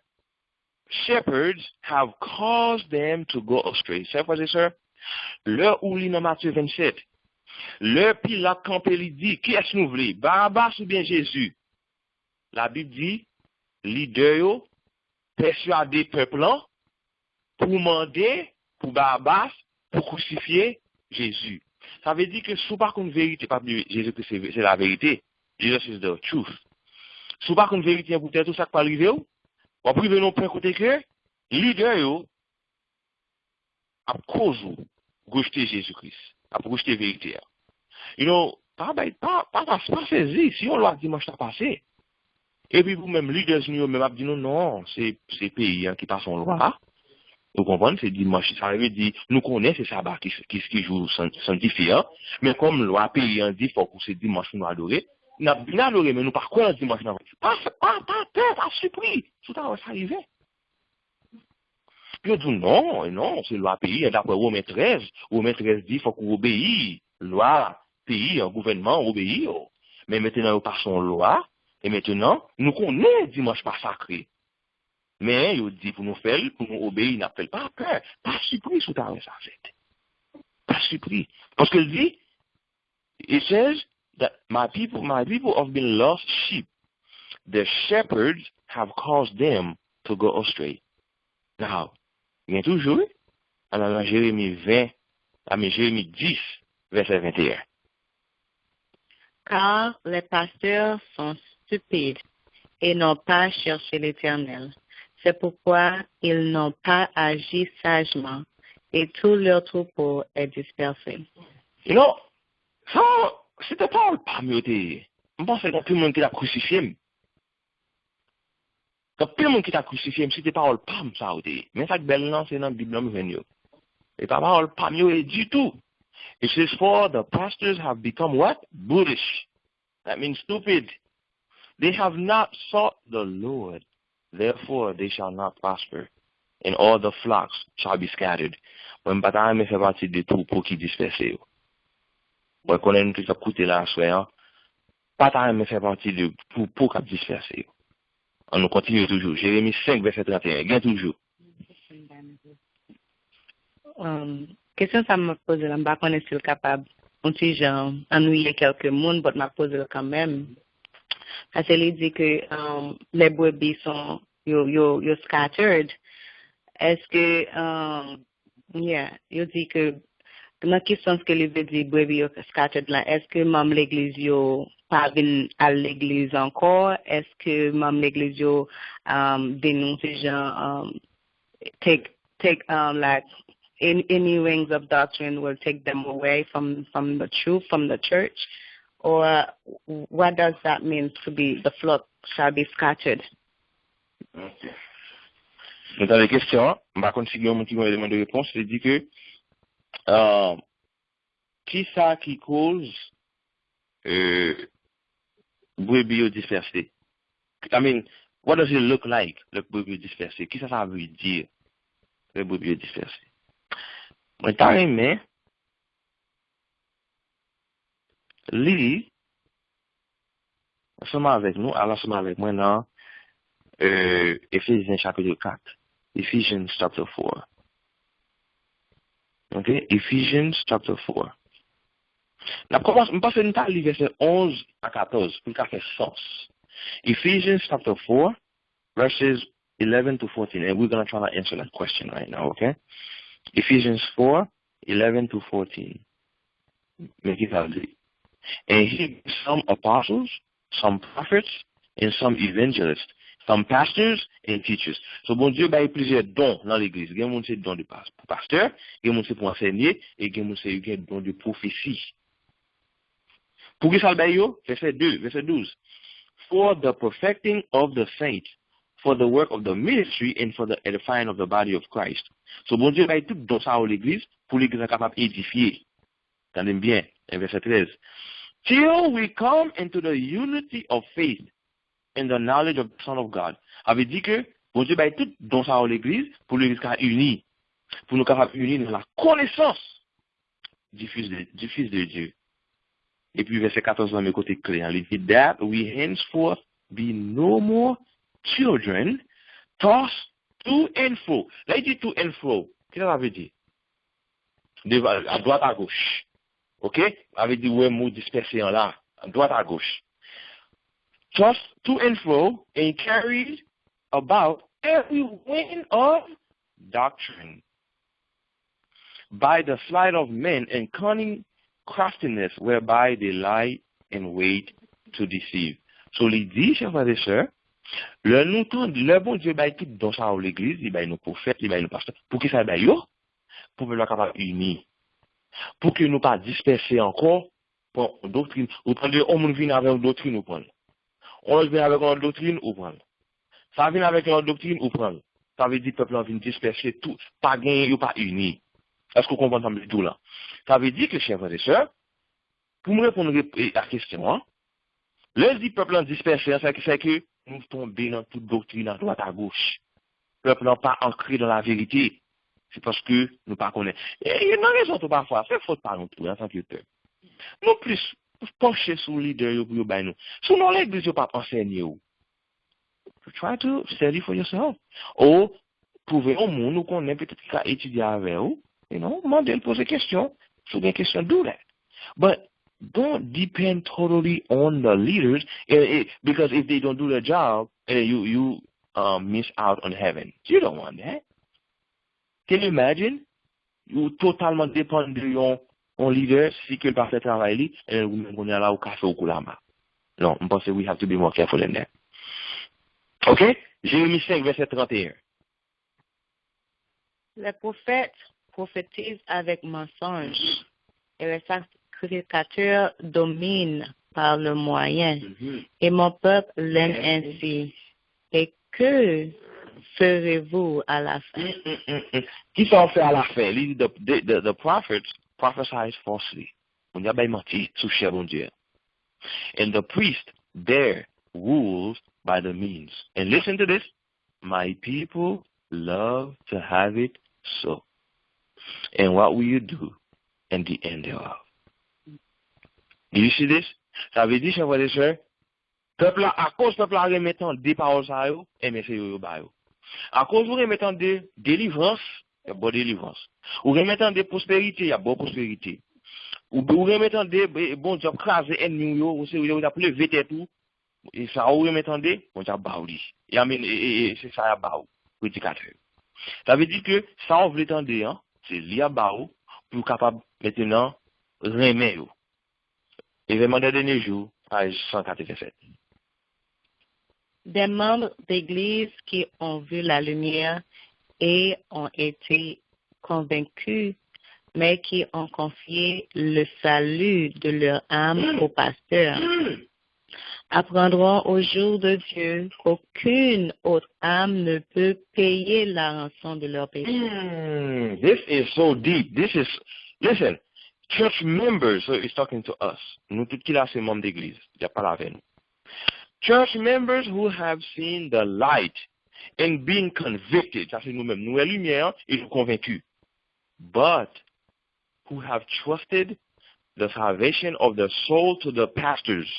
shepherds have caused them to go astray. Sè frè e sè, lè ou li nan Matye vennsèt, lè Pilat kanpe li di, kiyès nou vle, Barabas oubyen Jezi? Labib di, lidè yo pèswade pèp lan pou mande pou Barabas, pou krisifye Jezi. Sa vle di ke si w pa konn verite, pa bliye Jezi Kris se, se laverite. Jesus is the truth. Si w pa konn verite an pou tèt ou, sa k pral rive w? W ap rive nan yon pwen kote ke lidè yo ap koz ou rejte Jezi Kris, ap rejte verite a. You know, pa bay, pa, pa, pa, pa sezi si yon lwa dimanch la pase. Epi pou menm leaders nou yo menm ap di nou non, se, se peyi an ki pase yon lwa. Ou konprann? Se dimanch, sa vle di, nou konnen se saba ki, ki, ki jou san- sanktifye an. Men kòm lwa peyi an di fòk ou se dimanch pou nou adore, n ap vin adore, men nou pa kwè nan dimanch nan. Pa, pa, pa pè, pa sipri, si w ta wè sa rive. Yo di w non, non, se lwa peyi an, daprè Women trèz, Women trèz di fòk ou obeyi lwa peyi an, gouvènman an obeyi yo. Men mentnan yo pase yon lwa, e mentnan, nou konnen dimanch pa sakre. Men yo di pou nou fè l, pou nou obeyi, n ap fè l. Pa pè, pa sipri si w ta wè sa fèt. Pa sipri. Paske l di, it says that my people, my people have been lost sheep. Their shepherds have caused them to go astray. Now, gen toujou, wi. Ann al nan Jeremi ven, I mean, Jeremi dis, vèsè venteyen. Car les pasteurs sont stupides et n'ont pas cherché l'Éternel. C'est pourquoi ils n'ont pas agi sagement et tout leur troupeau est dispersé. You know, sa, se te pawòl pa m yo te ye. M panse gen anpil moun ki t ap krisifye m. Gen anpil moun ki t ap krisifye m si te pawòl pa m sa yo te ye. Men sa k bèl lan, se nan Bib lan m jwenn yo. E pa pawòl pa m yo ye ditou. It says, for the pastors have become what? Brutish. That means stupid. They have not sought the Lord. Therefore, they shall not prosper. And all the flocks shall be scattered. Mwen, m pa ta renmen fè pati de twoupo ki dispèse yo. Mwen konnen nou tout ap koute la aswè an. Pa ta renmen fè pati de twoupo k ap dispèse yo. An nou kontinye toujou. Jeremi senk, vèsè trannteyen. Gen toujou. Um, kesyon sa m ap poze la, m pa konnen si l kapab yon ti jan annuiye kèlke moun, but m ap poze l kanmenm. Paske li di ke um, les brebis sont, yo, yo, yo scattered. Èske, um, yeah, yo di ke nan ki sans ke li vle di brebis yo scattered la, èske manm legliz yo pa vin al legliz ankò? Èske manm legliz yo um, vin yon ti jan um, take take um like any, any wings of doctrine will take them away from from the truth, from the church, or what does that mean to be the flock shall be scattered? Nou tande kesyon an, m pa konn si gen yon moun ki gen eleman de repons, li di ke uh, kisa ki koz euh, brebis yo dispèse? I mean, what does it look like lè brebis yo dispèse? Kisa sa vle di lè brebis yo dispèse? Mwen ta renmen li ansanm avèk nou, al ansanm avèk mwen nan euh, Efezyen chapit kat. Ephesians chapter four. Ok? Ephesians chapter four. N ap kòmanse, m panse n ta li vèsè onz a katòz pou l ka fè sans. Ephesians chapter four, verses eleven to fourteen, and we're going to try to answer that question right now, okay? Ephesians four, eleven to fourteen. Men ki sa l di? And he gave some apostles, some prophets, and some evangelists, some pastors and teachers. So Bondye bay plizyè don nan legliz. Gen moun se don de pas- pou pastè, gen moun se pou ansèye, e gen moun se gen don de pwofesi. Pou ki sa l bay yo? Vèsè de, vèsè douz. For the perfecting of the saints, for the work of the ministry, and for the edifying of the body of Christ. So Bondye bay tout don sa yo legliz, pou legliz la kapab edifye. Tande m byen, nan vèsè trèz. Till we come into the unity of faith and the knowledge of the Son of God. Sa vle di ke Bondye bay tout don sa yo legliz pou legliz ka ini, pou nou kapab ini nan la connaissance du Fils de, du Fils de Dieu. Epi vèsè katòz lan, men kote kle an, li di, that we henceforth be no more children, tossed to and fro. Lè li di to and fro, ki sa sa vle di? Deva, a dwat a goch. Ok? Sa vle di, wè mo dispèse an la, a dwat a goch. Tossed to and fro and carried about every wind of doctrine, by the sleight of men and cunning craftiness whereby they lie in wait to deceive. So li di, chè frè e sè, lè nou tande, lè Bondye bay tout don sa yo legliz, li bay nou pwofèt, li bay nou pastè. Pou ki sa li bay yo? Pou pèp la kapab ini. Pou ke nou pa dispèse ankò pran yon doktrin. Ou tande yon moun vin avè yon doktrin, ou pran l. Yon lòt vin avèk yon lòt doktrin, ou pran l. Sa vin avèk yon lòt doktrin, ou pran l. Sa vle di pèp lan vin dispèse tou, pa genyen, yo pa ini. Èske w konprann sa m vle di w lan? Sa vle di ke, chè frè e sè, pou m reponn rep- e, a kesyon an, lè l di pèp lan dispèse an, sa ki fè ke nou tonbe nan tout doktrin adwat agoch. Pèp lan pa ankre nan laverite. Se paske nou pa konnen. E, e nan rezon tou pafwa, se fòt pa nou tou, antanke pèp. Nou plis panche sou lidè yo pou yo bay nou. Si w nan legliz yo p ap ansèye w, try to study for yourself. Ou twouve yon moun ou konnen petèt ki ka etidye avè w, you know, mande l poze kesyon. Si w gen kesyon, do that. But don't depend totally on the leaders, eh, eh, because if they don't do their job, eh, you, you, um, miss out on heaven. You don't want that. Can you imagine? Ou totalman depann de yon, yon lidè, si ke l pa fè travay li, eh, ou menm kounye a la, ou ka fè w kou lama. Non, m panse we have to be more careful than that. Ok? Jeremi senk, vèsè trannteyen. Les prophètes prophétisent avec mensonge, et les sacrificateurs dominent par le moyen, et mon peuple l'aime ainsi. Et que ferez-vous à la fin? Kisa w fè alafen? Li di, the, the, the, the prophets prophesies falsely. Moun yo bay manti sou chè Bondye a. And the priest there rules by the means. And listen to this. My people love to have it so. And what will you do in the end thereof? Do you see this? Sa vle di, chè frè e sè, pèp la, akoz pèp la renmen tande pawòl sa yo, enben se yo yo ba yo. Akoz ou renmen tande delivrans, y ap ba w delivrans. Ou renmen tande pwosperite, y ap ba w pwosperite. Ou, ou renmen tande, e, Bondye ap kraze ènmi w yo, ou se yo y ap leve tèt ou, e sa ou renmen tande, Bondye ap ba w li. E, I mean, e, e, e, se sa y ap ba w, predikatè yo. Sa vle di ke sa w vle tande an, se li y ap ba w, pou w kapab, mentenan, renmen yo. Événements des derniers jours, page cent quatre-vingt-sept. Des membres d'église qui ont vu la lumière et ont été convaincus, mais qui ont confié le salut de leur âme au pasteur, apprendront au jour de Dieu qu'aucune autre âme ne peut payer la rançon de leur péché. Hmm, this is so deep. This is, listen, church members, so he's talking to us. Nou tout ki la se manm legliz, li ap pale avè nou. Church members who have seen the light and been convicted, sa se nou menm, nou wè limyè an e nou konvenki. But who have trusted the salvation of their soul to the pastors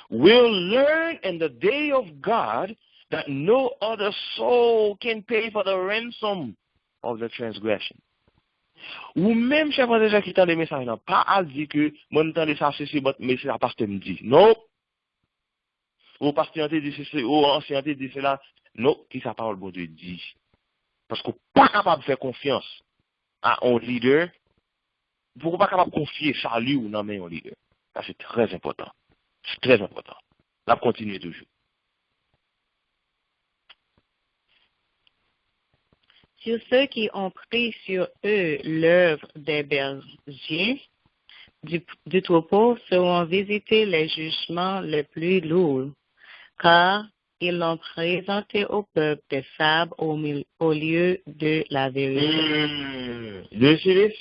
will learn in the day of God that no other soul can pay for the ransom of the transgression. Ou menm, chè frè e sè ki tande mesaj lan, pa al di ke mwen m tande sa, se, se, but, men se sa pastè m di. Non. Ou pastè an te di sesi, ou ansyen an te di sela. Non, ki sa pawòl Bondye di? Paske w pa kapab fè konfyans a yon lidè, ou pa kapab konfye sali w nan men yon lidè. Sa se trè enpòtan. Se trè enpòtan. L ap kontinye toujou. Sur ceux qui ont pris sur eux l'œuvre des bergers du, du troupeau seront visités les jugements les plus lourds, car ils ont présenté au peuple des fables au, mil- au lieu de la vérité. Mm. Do you see this?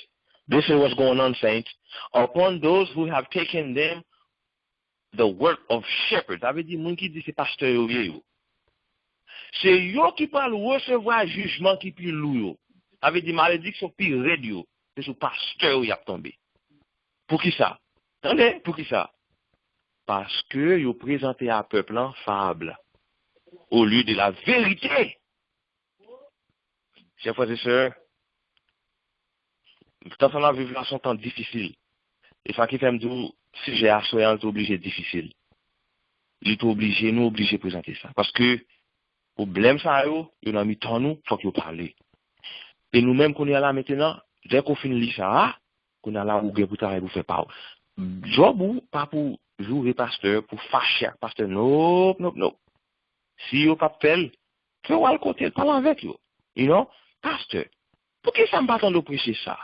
This is what's going on, saints. Upon those who have taken them the work of shepherd. Sa vle di moun ki di se pastè yo ye yo. Se yo ki pral resevwa jijman ki pi lou yo. Sa vle di malediksyon pi rèd yo. Se sou pastè yo y ap tonbe. Poukisa? Tande, poukisa? Paske yo prezante a pèp lan fab olye de la verite. Chè frè e sè, tan sa n ap viv la se yon tan difisil. E sa ki fè m di w, sijè aswè an, li te oblije difisil. Li te oblije, nou oblije prezante sa. Paske pwoblèm sa yo, yo nan mitan nou, fòk yo pale. E nou menm kounye a la mentenan, lè ke w fin li sa a, kounye a la ou gen pou travay pou fè pa w. Djòb ou pa pou joure pastè, pou fache ak pastè. Nop, nop, nop. Si yo p ap fè l, fè w al kote l, pale avèk yo. You know? Pastè, poukisa m pa tande w preche sa?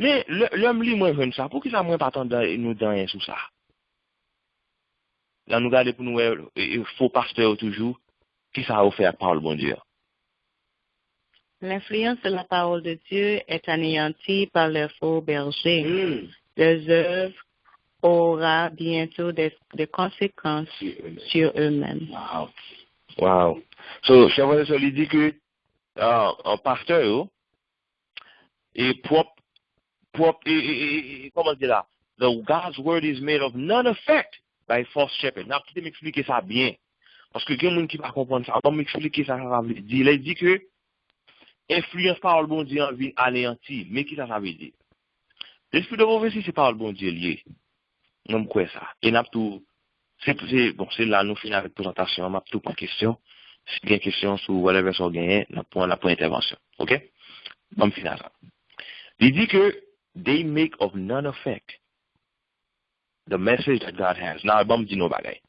Men lè, lè m li mwen jwenn sa, poukisa mwen pa tande nou di anyen sou sa? La nou gade pou nou wè e, e, fo pastè yo toujou, kisa yo fè ak pawòl Bondye an. L'influence de la parole de Dieu est anéantie par les faux bergers. Leur œuvre aura bientôt des, des conséquences sur eux-mêmes. Wow. Wow. So, chè frè e sè, li di ke uh, pastè yo, e pwòp pwòp, e, e, e, e, kòman di la? The God's word is made of none effect by false shepherd. N ap kite m eksplike sa byen. Paske gen moun ki pa konprann sa. Ban m eksplike sa, sa sa vle di. Lè l di ke enfliyans pawòl Bondye an vin aneyanti. Men kisa sa vle di? Lespri de pwofesi se pawòl Bondye l ye. Mwen, m kwè sa. E n ap tou, se, se, bon, se la nou fin avèk prezantasyon an, m ap tou pran kesyon. Si gen kesyon sou whatever sa w genyen, n ap pran, n ap pran entèvansyon. Oke? Ban m fin a sa. Li di ke they make of none effect the message that God has. Now, ban m di nou bagay.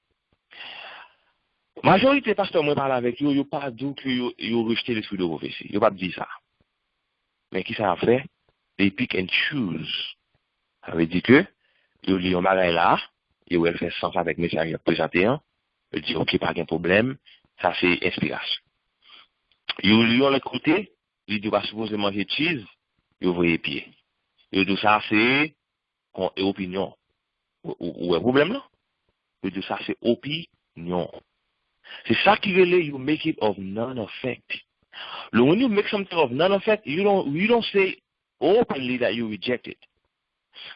Majorite pastè mwen pale avèk yo, yo pa di w ke yo, yo rejte lespri de pwofesi. Yo p ap di sa. Men kisa y ap fè? They pick and choose. Sa vle di ke yo li yon bagay la, yo wè l fè sans avèk mesaj y ap prezante an, yo di, "Oke, pa gen pwoblèm, sa se enspirasyon." Yo li yon lòt kote, li di w pa sipoze manje cheese, yo voye pye. Yo di w sa se kon, e opinyon. Ou, ou, ou wè pwoblèm nan? Yo di w sa se opinyon. Se sa ki rele you make it of none effect. When you make something of none effect, you don't, you don't say openly that you reject it.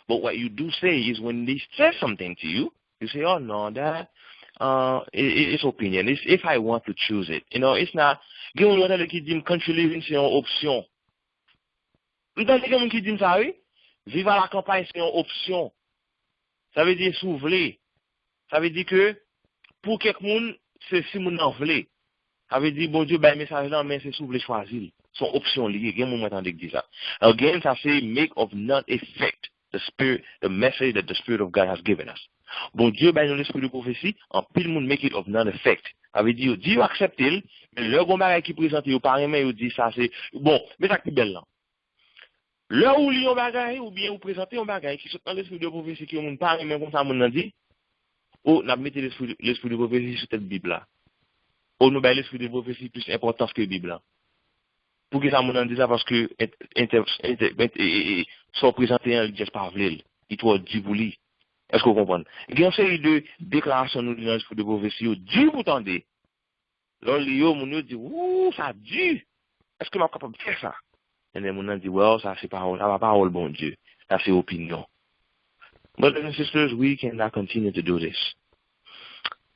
But what you do say is when they say something to you, you say, "Oh no, that, uh, it, it- it's opinion. It's if I want to choose it." You know, it's not. Gen yon lòt ki di m country living se yon opsyon. M tande gen moun ki di m sa, wi. Viv a la kanpay se yon opsyon. Sa vle di si w vle. Sa vle di ke pou kèk moun, se si moun nan vle. Sa vle di Bondye bay mesaj lan, men se si w vle chwazi l. Se yon opsyon li ye. Gen moun mwen tande ki di sa. Again, sa se make of none effect the spirit, the message that the Spirit of God has given us. Bondye bay nou lespri de pwofesi, anpil moun make it of none effect. Sa vle di yo di yo aksepte l, men lè gon bagay ki prezante yo pa renmen, yo di sa se, bon, men sa k pi bèl lan. Lè ou li yon bagay, oubyen ou prezante yon bagay ki sot nan lespri de pwofesi ke moun pa renmen konsa moun nan di, o, n ap mete lespri, lespri de pwofesi sou tèt Bib la. O, nou bay lespri de pwofesi plis enpòtans ke Bib la. Poukisa moun nan di sa? Paske ent- ent- ent- ent- e- e- e- sa w prezante an, li just pa vle l. Li twò di pou li. Èske w konprann? Gen yon seri de deklarasyon nou li nan lespri de pwofesi yo di pou tande. Lè w li yo, moun yo di, "Wou, sa di! Èske m ap kapab fè sa?" Ebyen, moun nan di, "Well, sa se pawòl, sa pa pawòl Bondye. Sa se opinyon." Brothers and sisters, we cannot continue to do this.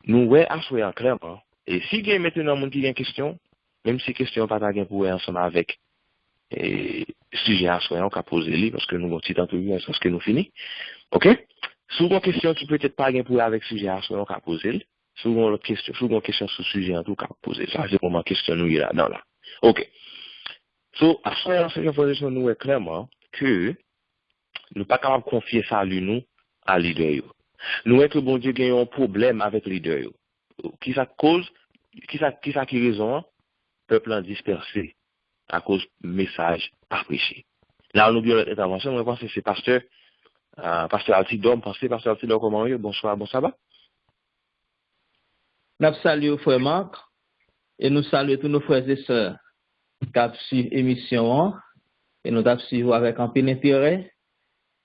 Nou wè aswè an klèman. E si gen mentnan moun ki gen kesyon, menm si kesyon an pa ta gen pou wè ansanm avèk e, sijè aswè an, ou ka poze li, paske nou gon ti tan toujou, jiskaske nou fini. Oke? Si w gon kesyon ki petèt pa gen pou wè avèk sijè aswè an, ou ka poze l. Si w gon lòt kesyon, si w gon kesyon sou sijè an tou, ou ka poze l. Sa se moman kesyon nou ye ladan la. Oke. So, aswè an, se jan fwè nou wè klèman ke nou pa kapab konfye sali nou a lidè yo. Nou wè ke Bondye gen yon pwoblèm avèk lidè yo. Kisa k koz? Kisa, kisa ki rezon an? Pèp lan dispèse akoz mesaj pa preche. La, nou gen yon lòt entèvansyon, mwen panse se pastè, ah, pastè Altidor, m panse, pastè Altidor, kòman w ye? Bonswa, bon saba. N ap salye w, frè Marc, e nou salye tout nou frè e sè k ap swiv emisyon an, e nou t ap swiv ou avèk anpil enterè,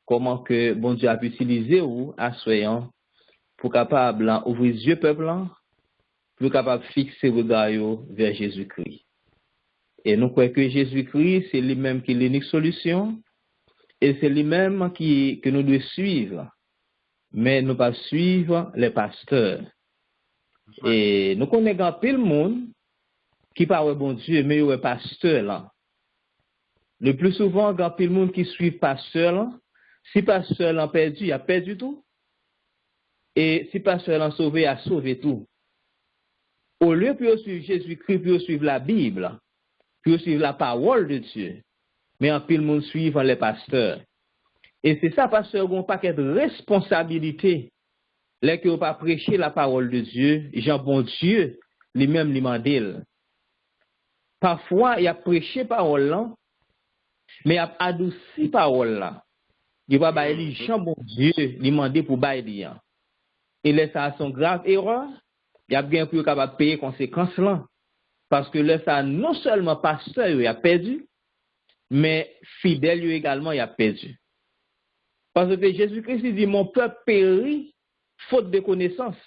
kòman ke Bondye ap itilize w aswè an pou kapab ouvri zye pèp lan, pou yo kapab fikse rega yo vè Jezikri. E nou kwè ke Jezikri, se li menm ki linik solisyon, e se li menm ki, ke nou dwe swiv. Men nou p ap swiv lè pastè. E nou konnen gen anpil moun ki pa wè Bondye, men yo wè pastè lan. Le pli souvan, gen anpil moun ki swiv pastè lan. Si pastè lan pèdi, y ap pèdi tou. E si pastè lan sove, y a sove tou. Olye pou yo swiv Jezikri, pou yo swiv Labib, pou yo swiv lapawòl de Dye, men anpil moun swiv anlè pastè. E se sa, pastè yo gen yon pakèt responsabilite lè ke yo pa preche lapawòl de Dye jan Bondye li menm li mande l. Pafwa, y ap preche pawòl lan, men y ap adousi pawòl la. Yo pa bay li jan Bondye li mande pou bay li an. E lè sa a se yon grav erè, y ap gen pou yo kapab peye konsekans lan. Paske lè sa a, non sèlman pastè yo y ap pèdi, men fidèl yo egalman y ap pèdi. Paske Jezikri di, "Mon peuple périt faute de connaissance."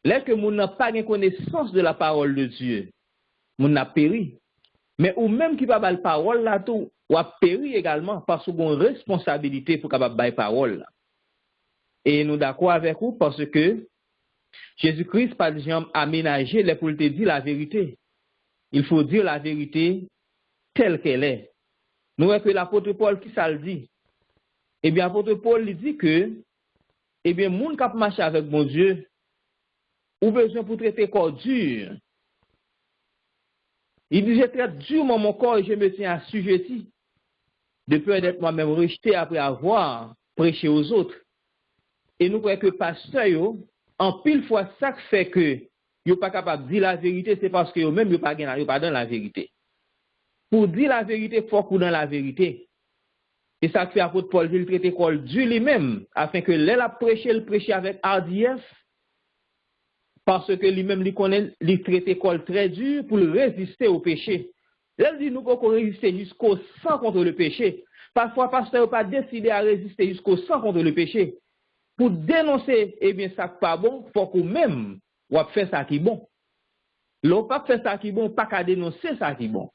Lè ke moun nan pa gen konesans de la parole de Dieu, moun nan ap peri. Men ou menm ki pa ba l pawòl la tou, w ap peri egalman, paske w gen yon responsabilite pou w kapab bay pawòl la. E nou dakò avèk ou, paske Jezi Kris pa t janm amenaje lè pou l te di laverite. Il faut dire la vérité telle qu'elle est. Nou wè ke lapot Pòl, ki sa l di? Ebyen, apot Pòl, li di ke, ebyen, moun k ap mache avèk Bondye, ou bezwen pou trete kò w di. Il dit, je traite durement mon corps et je me tiens assujetti, de peur d'être moi-même rejeté après avoir prêché aux autres. E nou kwè ke pastè yo, anpil fwa, sa k fè ke yo pa kapab di laverite, se paske yo menm yo pa gen, yo pa dan laverite. Pou di laverite, fòk ou dan laverite. E sa k fè apot Pòl di l trete kò l di li menm, afen ke lè l ap preche, l preche avèk adiyès, paske li menm li konnen li trete kò l trè di pou l reziste o peche. Lè l di nou poko reziste jisko san contre le péché, pafwa pastè yo pa deside a reziste jisko san contre le péché. Pou denonse, ebyen, sa k pa bon, fòk ou menm w ap fè sa ki bon. Lè w p ap fè sa ki bon, w pa ka denonse sa ki bon.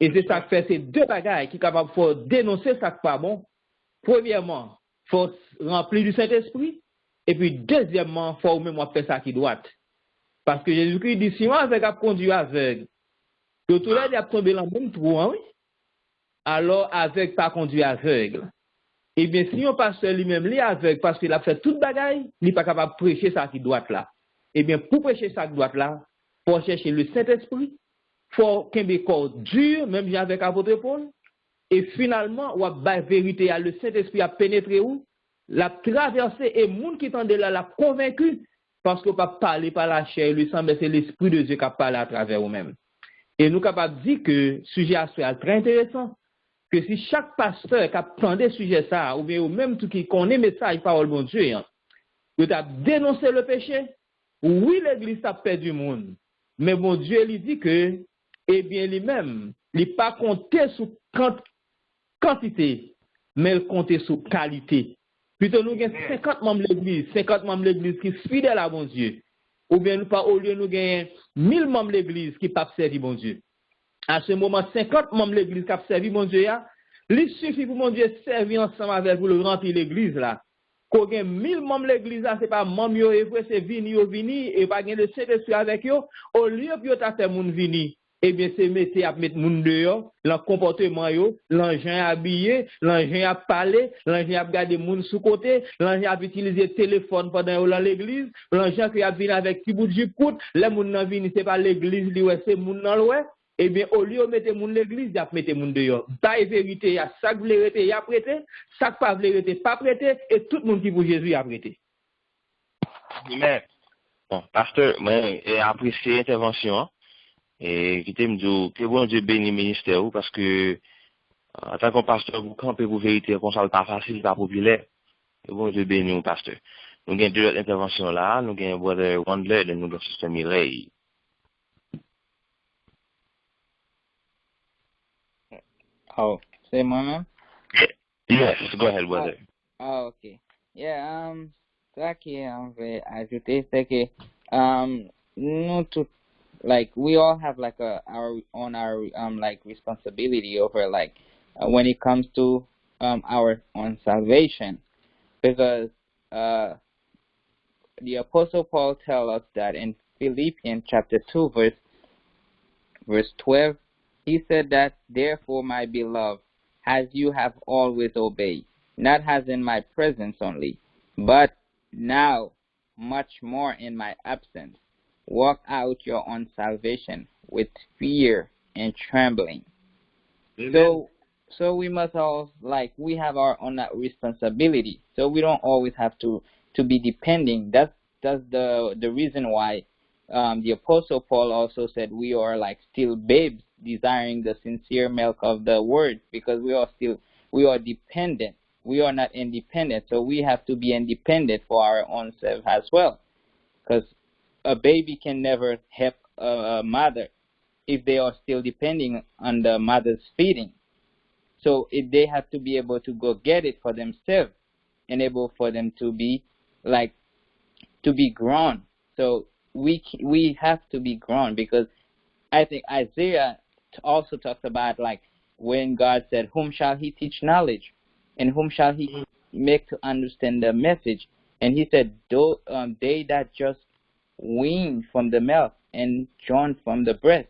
E se sa k fè se de bagay ki kapab fè w denonse sa k pa bon. Premyèman, fò w ranpli di Sentespri. Epi dezyèmman, fò ou menm w ap fè sa ki dwat. Paske Jezikri di, si yon avèg ap kondui avèg, yo toulède ap tonbe nan menm twou an, wi. Alò, avèg pa kondui avèg. Ebyen, si yon pastè li menm li avèg paske l ap fè tout bagay, li pa kapab preche sa ki dwat la. Ebyen, pou preche sa ki dwat la, fò w chèche le Sentespri, fò w kenbe kò w di, menm jan avèk apot Pòl, e finalman, w ap bay verite a, le Sentespri ap penetre ou, l ap travèse, e moun ki tande la, l ap konvenki, paske w p ap pale pa lachè e le san, men se Lespri de Dye k ap pale atravè ou menm. E nou kapab di ke sijè aswè a trè enteresan, ke si chak pastè k ap tande sijè sa a, oubyen yo menm tou ki konnen mesaj pawòl Bondye an, yo t ap denonse le peche, wi, legliz t ap pèdi moun. Men Bondye, li di ke, ebyen, li menm, li pa konte sou kant-, kantite, men l konte sou kalite. Pito nou gen senkant manm legliz, senkant manm legliz ki fidèl a Bondye, oubyen nou pa, olye nou genyen mil manm legliz ki p ap sèvi Bondye. A se moman, senkant manm legliz k ap sèvi Bondye a, li sifi pou Bondye sèvi ansanm avè l pou l ranpli legliz la. Ke w gen mil manm legliz la, se pa manm yo ye vre, se vini yo vini, e pa gen le Sentespri avèk yo, olye pou yo ta fè moun vini, ebyen, se mete y ap met moun deyò, lan konpòteman yo, lan jan y abiye, lan jan y ap pale, lan jan y ap gade moun sou kote, lan jan y ap itilize telefòn pandan yo lan legliz, lan jan ke y ap vin avèk ti bout jip kout, lè moun nan vini, se pa legliz li wè, se moun nan l wè. Ebyen, olye yo mete moun legliz, y ap mete moun deyò. Bay verite a, sa k vle rete, y ap rete, sa k pa vle rete, p ap rete, e tout moun ki pou Jezi, y ap rete. Amen. Bon, pastè, mwen e, apresye entèvansyon an. E kite m di w, ke Bondye beni ministè ou, paske antanke yon pastè pou kanpe pou verite konsa, l pa fasil, li pa popilè. Ke Bondye beni w, pastè. Nou gen de lòt entèvansyon la, nou gen Brother Wandler, epi nou gen Sister Mireille. Oh, se mwen menm? Yes, go ahead, brother. Oh, ok. Yeah, um, sa ki an vle ajoute, se ke um, nou tout, like, we all have like a our on our um like responsibility over like uh, when it comes to um our own salvation, because uh the apostle Paul tell us that in Philippians chapter two verse verse twelve, he said that, "Therefore, my beloved, as you have always obeyed, not as in my presence only, but now much more in my absence, work out your own salvation with fear and trembling." Amen. So so we must all, like, we have our own uh, responsibility. So we don't always have to to be depending. That's that's the the reason why um, the apostle Paul also said we are like still babes desiring the sincere milk of the word, because we are still we are dependent. We are not independent, so we have to be independent for our own self as well. Because a baby can never help a, a mother if they are still depending on the mother's feeding. So it, they have to be able to go get it for themselves and able for them to be like to be grown. So we we have to be grown, because I think Isaiah also talks about like when God said, "Whom shall he teach knowledge? And whom shall he make to understand the message?" And he said, "Though, um, they that just wean from the milk and drawn from the breast."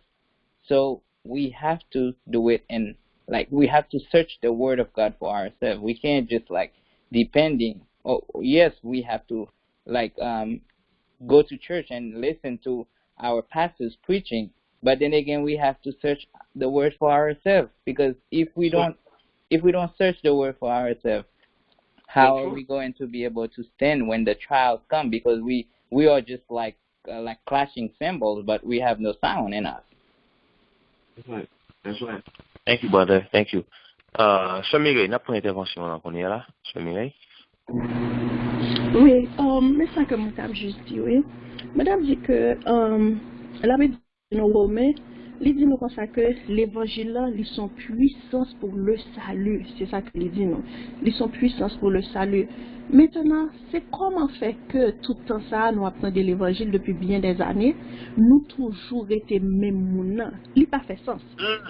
So we have to do it, and, like, we have to search the word of God for ourselves. We can't just, like, depending. Oh, yes, we have to, like, um, go to church and listen to our pastors preaching, but then again, we have to search the word for ourselves, because if we don't, if we don't search the word for ourselves, how are we going to be able to stand when the trials come? Because we we are just like, uh, like clashing cymbals, but we have no sound in us. That's right. That's right. Thank you, brother. Thank you. Uh, Sè Mireille, n ap pran entèvansyon an kounye a la. Sè Mireille. Wi, um, men sa ke mwen t ap jis di, wi. Mwen t ap di ke, um, Labib di nan Women, li di nou konsa ke levanjil la, li son pwisans pou le sali. Se sa ke li di nou. Li son pwisans pou le sali. Mentnan, se kòman fè ke tout tan sa a, nou ap tande levanjil depi byen dè zane, nou toujou rete menm moun nan? Li pa fè sans.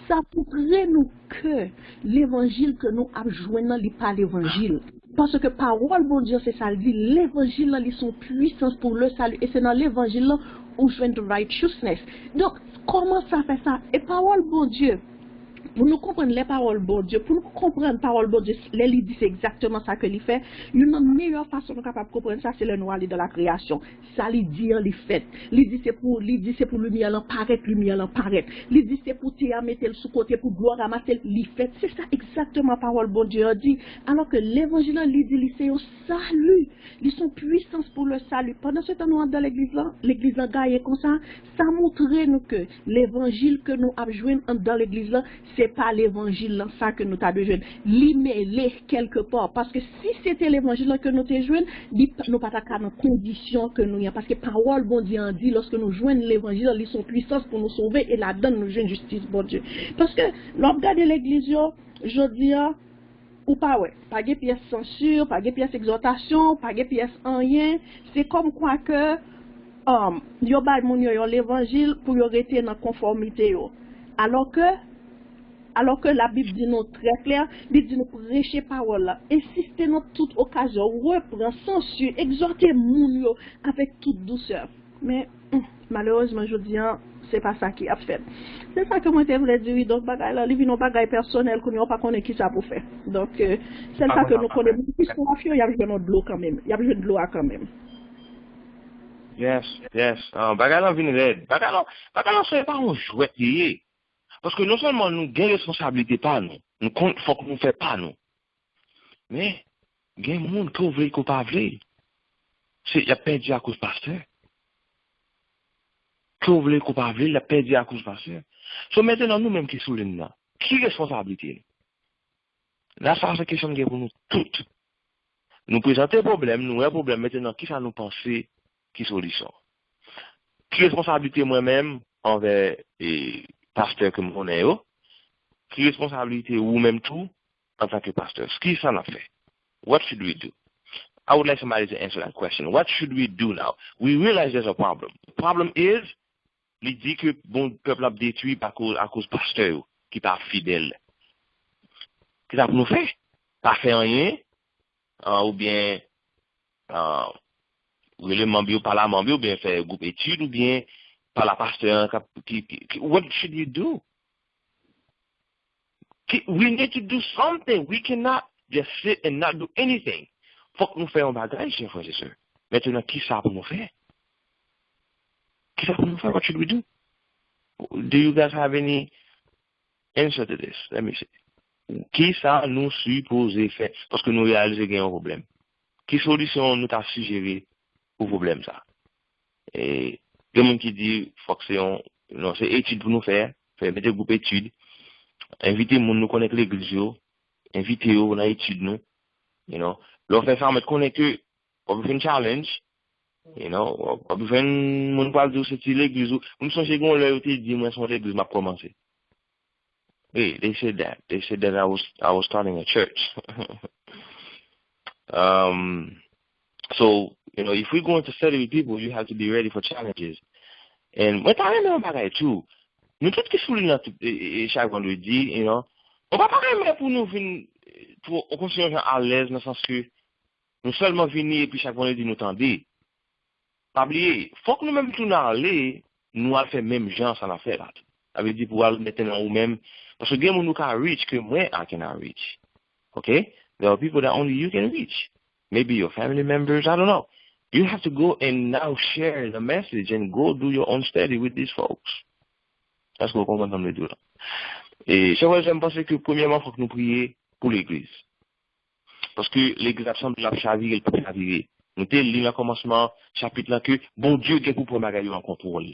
Sa montre nou ke levanjil ke nou ap jwenn nan, li pa levanjil. Paske pawòl Bondye se sa l di, levanjil lan li se yon pwisans pou le sali, e se nan levanjil lan ou jwenn righteousness. Donk, kòman sa fè sa? E pawòl Bondye, pou nou konprann lè pawòl Bondye, pou nou konprann pawòl Bondye, lè li di se egzakteman sa ke li fè, youn nan meyè fason nou kapab konprann sa, se lè nou ale dan la kreyasyon. Sa li di an, li fèt. Li di se pou, li di se pou limyè lan parèt, limyè lan parèt. Li di se pou tè a mete l sou kote, pou dlo a ranmase l, li fèt. Se sa egzakteman pawòl Bondye an di. Alò ke levanjil lan, li di li se yon sali. Li se yon pwisans pou le sali. Pandan se tan nou anndan legliz lan, legliz lan gaye konsa, sa montre nou ke levanjil ke nou ap jwenn anndan legliz lan, se pa levanjil lan sa ke nou ta dwe jwenn. Li mele kèlkepa. Paske si se te levanjil lan ke nou te jwenn, li, nou pa ta ka nan kondisyon ke nou ye an. Paske pawòl Bondye an di, lòske nou jwenn levanjil lan, li se yon pwisans pou nou sove, e ladan l nou jwenn jistis Bondye. Paske lè w ap gade legliz yo, jodi a, ou pa wè. Pa gen pyès sansi, pa gen pyès egzòtasyon, pa gen pyès anyen. Se kòmkwa ke, um, yo bay moun yo yon levanjil pou yo rete nan konfòmite yo. Alò ke, alò ke Labib di nou trè klè, li di nou preche pawòl la, ensiste nan tout okazyon, repran, sansi, egzòte moun yo avèk tout dousè. Men, hmm, malerezman, jodi a, se pa sa ki ap fèt. Se sa ke mwen te vle di, wi. Donk, bagay la, li vin yon bagay pèsonèl, kounye a w pa konnen ki sa pou fè. Donk, euh, sèl sa ke nou konnen, moun ki swaf yo, y ap jwenn yon dlo kanmenm. Y ap jwenn dlo a kanmenm. Yes, yes. Ah, bagay lan vin rèd. Bagay lan, bagay lan se pa yon jwèt li ye. Paske non sèlman nou gen responsablite pa nou, nou konn fòk nou fè pa nou. Men, gen moun ke w vle ke w pa vle, se, y ap pèdi akoz pastè. Ke w vle ke w pa vle, y ap pèdi akoz pastè. So, mentnan, nou menm ki sou liy nan, ki responsablite nou? La, sa se kesyon m gen pou nou tout. Nou prezante pwoblèm, nou wè pwoblèm, mentnan, kisa nou panse ki solisyon? Ki responsablite mwen menm anvè, e, pastè ke m konnen yo? Ki responsablite ou menm tou antanke pastè? Kisa n ap fè? What should we do? I would like somebody to answer that question. What should we do now? We realize there's a problem. The problem is, li di ke bon, pèp la ap detwi akoz, akoz pastè yo ki pa fidèl. Kisa pou nou fè? Pa fè anyen, ah, oubyen, ah, rele manm yo, pale a manm yo, oubyen fè gwoup etid, oubyen pale a pastè an k ap, ki, ki, ki, what should we do? Ki, we need to do something. We cannot just sit and not do anything. Fòk nou fè yon bagay, chè frè e sè. Mentnan, kisa pou nou fè? Kisa pou nou fè? What should we do? Do you guys have any answer to this? Let me see. Kisa nou sipoze fè? Paske nou reyalize gen yon pwoblèm. Ki solisyon nou ta sijere pou pwoblèm sa? E, gen moun ki di, fòk se yon, non, se etid pou nou fè, fè, mete gwoup etid, envite moun nou konnen k legliz yo, envite yo nan etid nou, you know. Lè w fè sa, w mèt konnen ke w ap jwenn challenge, you know, w ap, w ap jwenn moun pral di w se ti legliz ou. M sonje gen yon lè yo te di mwen se yon legliz m ap kòmanse. Hey, they said that. They said that I was, I was starting a church. Um, so, you know, if we going to study with people, you have to be ready for challenges. And mwen ta renmen yon bagay tou. Nou tout ki sou liy nan tout, e, e, e, chak vandredi, you know, Ou pa ta renmen pou nou vin, eh, twò, ou konn se yon jan alèz nan sans ke nou sèlman vini epi chak vandredi nou tande. Pa bliye, fòk nou menm tou n ale, nou al fè menm jan sa n ap fè la tou. Sa vle di pou al mete nan ou menm, paske gen moun ou ka reach ke mwen I cannot reach. Okay? There are people that only you can reach. Maybe your family members, I don't know. You have to go and now share the message and go do your own study with these folks. Èske w konprann sa m vle di w la? E, chè frè, m panse ke premyèman, fòk nou priye pou legliz. Paske legliz ap sanble l ap chavire, l p ap chavire. Nou te li nan kòmansman chapit lan ke Bondye gen pou pran bagay yo an kontwòl.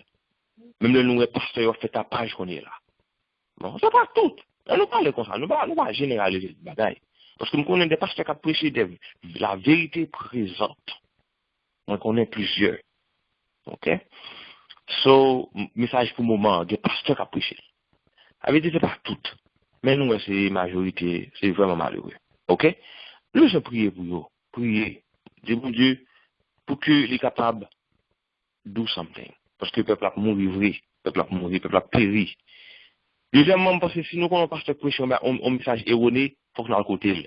Menm lè nou wè pastè yo ap fè tapaj kounye a la. Bon, se pa tout. Lè nou pale konsa, nou pa, nou pa jeneralize tout bagay. Paske m konnen de pastè k ap preche de la vérité présente. Mwen konnen plizyè. Ok? So, m- mesaj pou moman an, gen pastè k ap preche l. Sa vle di se pa tout. Men nou wè se majorite, se vrèman malere. Ok? Nou bezwen priye pou yo. Priye. Di Bondye pou ke li kapab do something. Paske pèp la ap mouri vre. Pèp la ap mouri, pèp la ap peri. Dezyèmman, m panse si nou konnen yon pastè k preche yon, ba- yon, yon mesaj erone, fòk nou al kote l.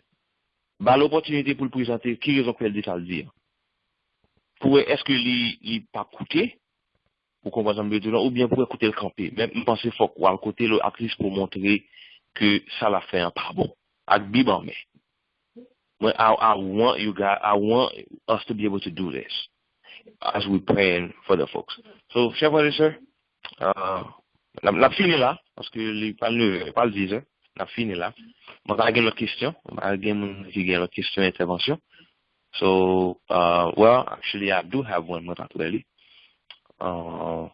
Ba l opòtinite pou l prezante ki rezon k fè l di sa l di an. Pou wè èske li, li p ap koute, ou konprann sa m vle di w la, oubyen pou wè kote l kanpe. Men m panse fòk w al kote l, at least pou w montre ke sa l ap fè an pa bon. Ak Bib an men. Mwen, I, I want you guys, I want us to be able to do this as we praying for the folks. So, chers frères et sœurs, uh, n ap n ap fini la, paske li pa nevè, pa diz, n ap fini la. Mwen pa gen lòt kesyon, mwen pa gen moun ki gen lòt kesyon, entèvansyon. So, uh, well, actually, I do have one, mwen pa t wè li. Uh,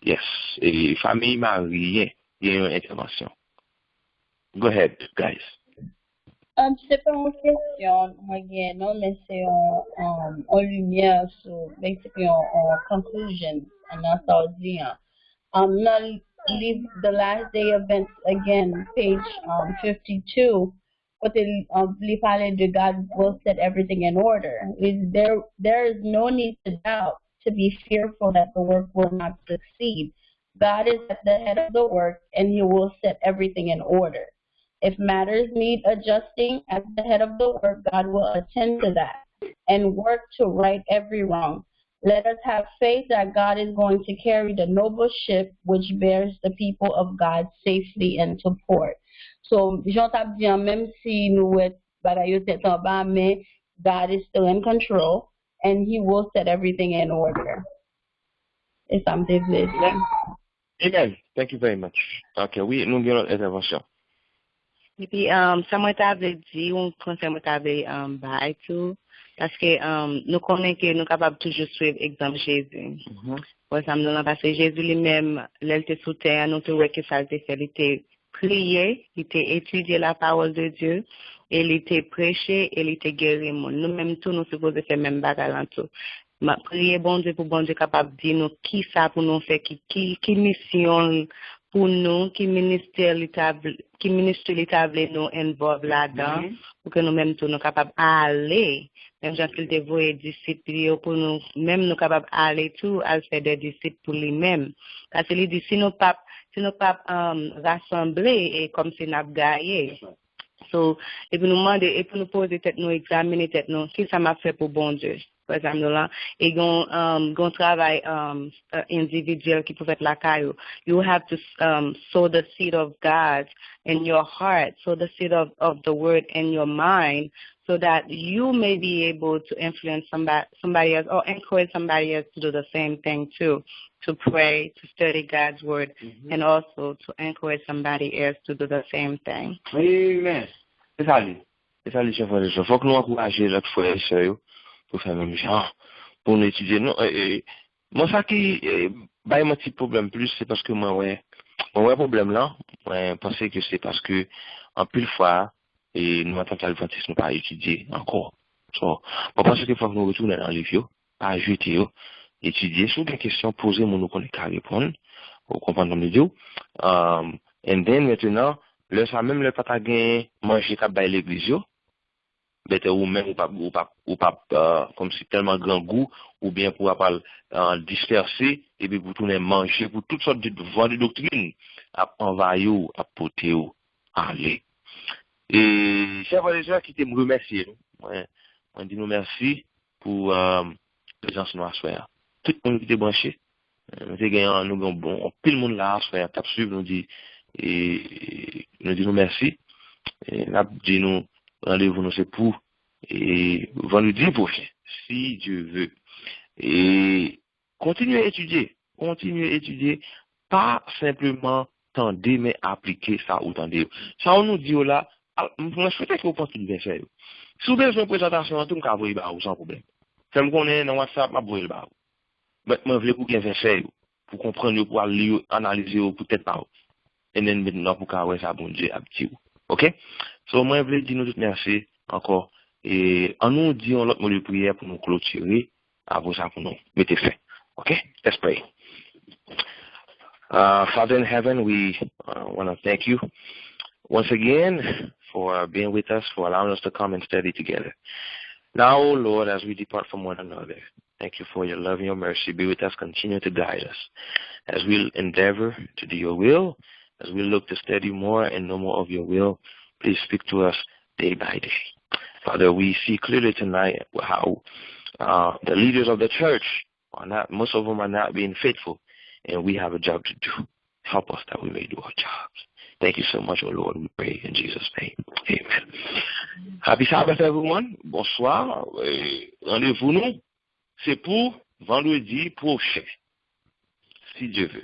yes, e fanmi Maryen gen yon entèvansyon. Go ahead, guys. Um, se pa yon kesyon mwen gen non, men se yon um, yon limyè sou basically yon, yon conclusion nan sa w di an. Um, nan liv The Last Day Events, again, page um, fifty-two, kote um, li pale de God will set everything in order. Is there, there is no need to doubt, to be fearful that the work will not succeed. God is at the head of the work and he will set everything in order. If matters need adjusting at the head of the work, God will attend to that and work to right every wrong. Let us have faith that God is going to carry the noble ship which bears the people of God safely into port. So, jan w t ap di an, menm si nou wè bagay yo tèt anba, men God is still in control and he will set everything in order. E sa m te vle di. Amen. Thank you very much. Ok, wi, nou gen lòt entèvansyon. Epi, um, sa mwen ta vle di, yon konsèy mwen ta vle um, bay tou, paske um, nou konnen ke nou kapab toujou swiv egzanp Jezi. Wè sa m di w lan, paske Jezi li menm, lè l te sou tè a, nou te wè ke sa l te fè, li te priye, li te etidye la parole de Dieu, e li te preche, e li te geri moun. Nou menm tou, nou sipoze fè menm bagay lan tou. M ap priye Bondye pou Bondye kapab di nou kisa pou nou fè, ki, ki, ki misyon l pou nou, ki ministè li ta vle, ki ministry li ta vle nou involve ladan, pou ke nou menm tou nou kapab ale, menm jan ke l te voye disip li yo pou nou menm nou kapab ale tou al fè de disip pou li menm. Paske li di si nou p ap, si nou p ap um, rasanble, e kòmsi n ap gaye. So, epi nou mande, epi nou poze tèt nou, egzamine tèt nou, kisa m ap fè pou Bondye? Wè sa m di w lan, e gen yon travay endividyèl ki pou fèt lakay ou. You have to um, sow the seed of God in your heart, sow the seed of, of the word in your mind, so that you may be able to influence somebody, somebody else or encourage somebody else to do the same thing too, to pray, to study God's word, mm-hmm. and also to encourage somebody else to do the same thing. Amen. Se sa li. Se sa li, chè frè e sè. Fòk nou ankouraje lòt frè e sè yo pou fè menm jan, pou nou etidye. Nou, e, e, mwen, sa ki e, bay mwen ti pwoblèm plis, se paske mwen wè, mwen wè pwoblèm lan, mwen panse ke se paske anpil fwa, e, nou antanke advantis, nou pa etidye ankò. So, mwen panse ke fòk nou retounen nan liv yo, pa jete yo, etidye. Si w gen kesyon, poze moun ou konnen ka reponn. Ou konprann sa m vle di w? Um, and then, mentenan, lè sa menm, lè pa ta gen manje k ap bay legliz yo, bètè ou menm ou p ap, ou p ap, ou p ap uh, kòmsi tèlman grangou, oubyen pou w ap al uh, dispèse, epi pou tounen manje, pou tout sòt de van de doktrin ap anvayi w, ap pote w ale. E, chè frè e sè, kite m remèsye nou. Mwen, mwen di nou mèsi pou euh, prezans nou aswè a. Tout moun ki te branche, euh, nou te gen, nou gen bon, anpil moun la aswè a k ap swiv, nou di, e, nou di nou mèsi. E n ap di nou randevou nou se pou e, vandredi pwochen, si Dye ve. E kontinye etidye, kontinye etidye, pa senpleman tande, men aplike sa ou tande yo. Sa ou nou di yo la, al, m- mwen swete ke w pran tout vèsè yo. Si w bezwen prezantasyon an tou, m ka voye ba ou san pwoblèm. Fè m konnen nan WhatsApp, m ap voye l ba ou. But mwen vle pou w gen vèsè yo, pou w konprann yo, pou w al li yo, analize yo pou tèt pa ou. And then maintenant pou w ka wè sa Bondye ap di w. Ok? So, mwen vle di nou tout mèsi ankò. E ann nou di yon lòt mo de priyè pou nou klotire, apre sa pou nou mete fen. Ok? Let's pray. Uh, Father in heaven, we uh, want to thank you once again for being with us, for allowing us to come and study together. Now, O Lord, as we depart from one another, thank you for your love and your mercy. Be with us, continue to guide us as we endeavor to do your will, as we look to study more and know more of your will. Please speak to us day by day. Father, we see clearly tonight how uh, the leaders of the church are not, most of them are not being faithful, and we have a job to do. Help us that we may do our jobs. Thank you so much, O Lord. We pray in Jesus' name. Amen. Happy Sabbath, everyone. Bonsoir. E randevou nou, se pou vandredi pwochen, si Dye ve.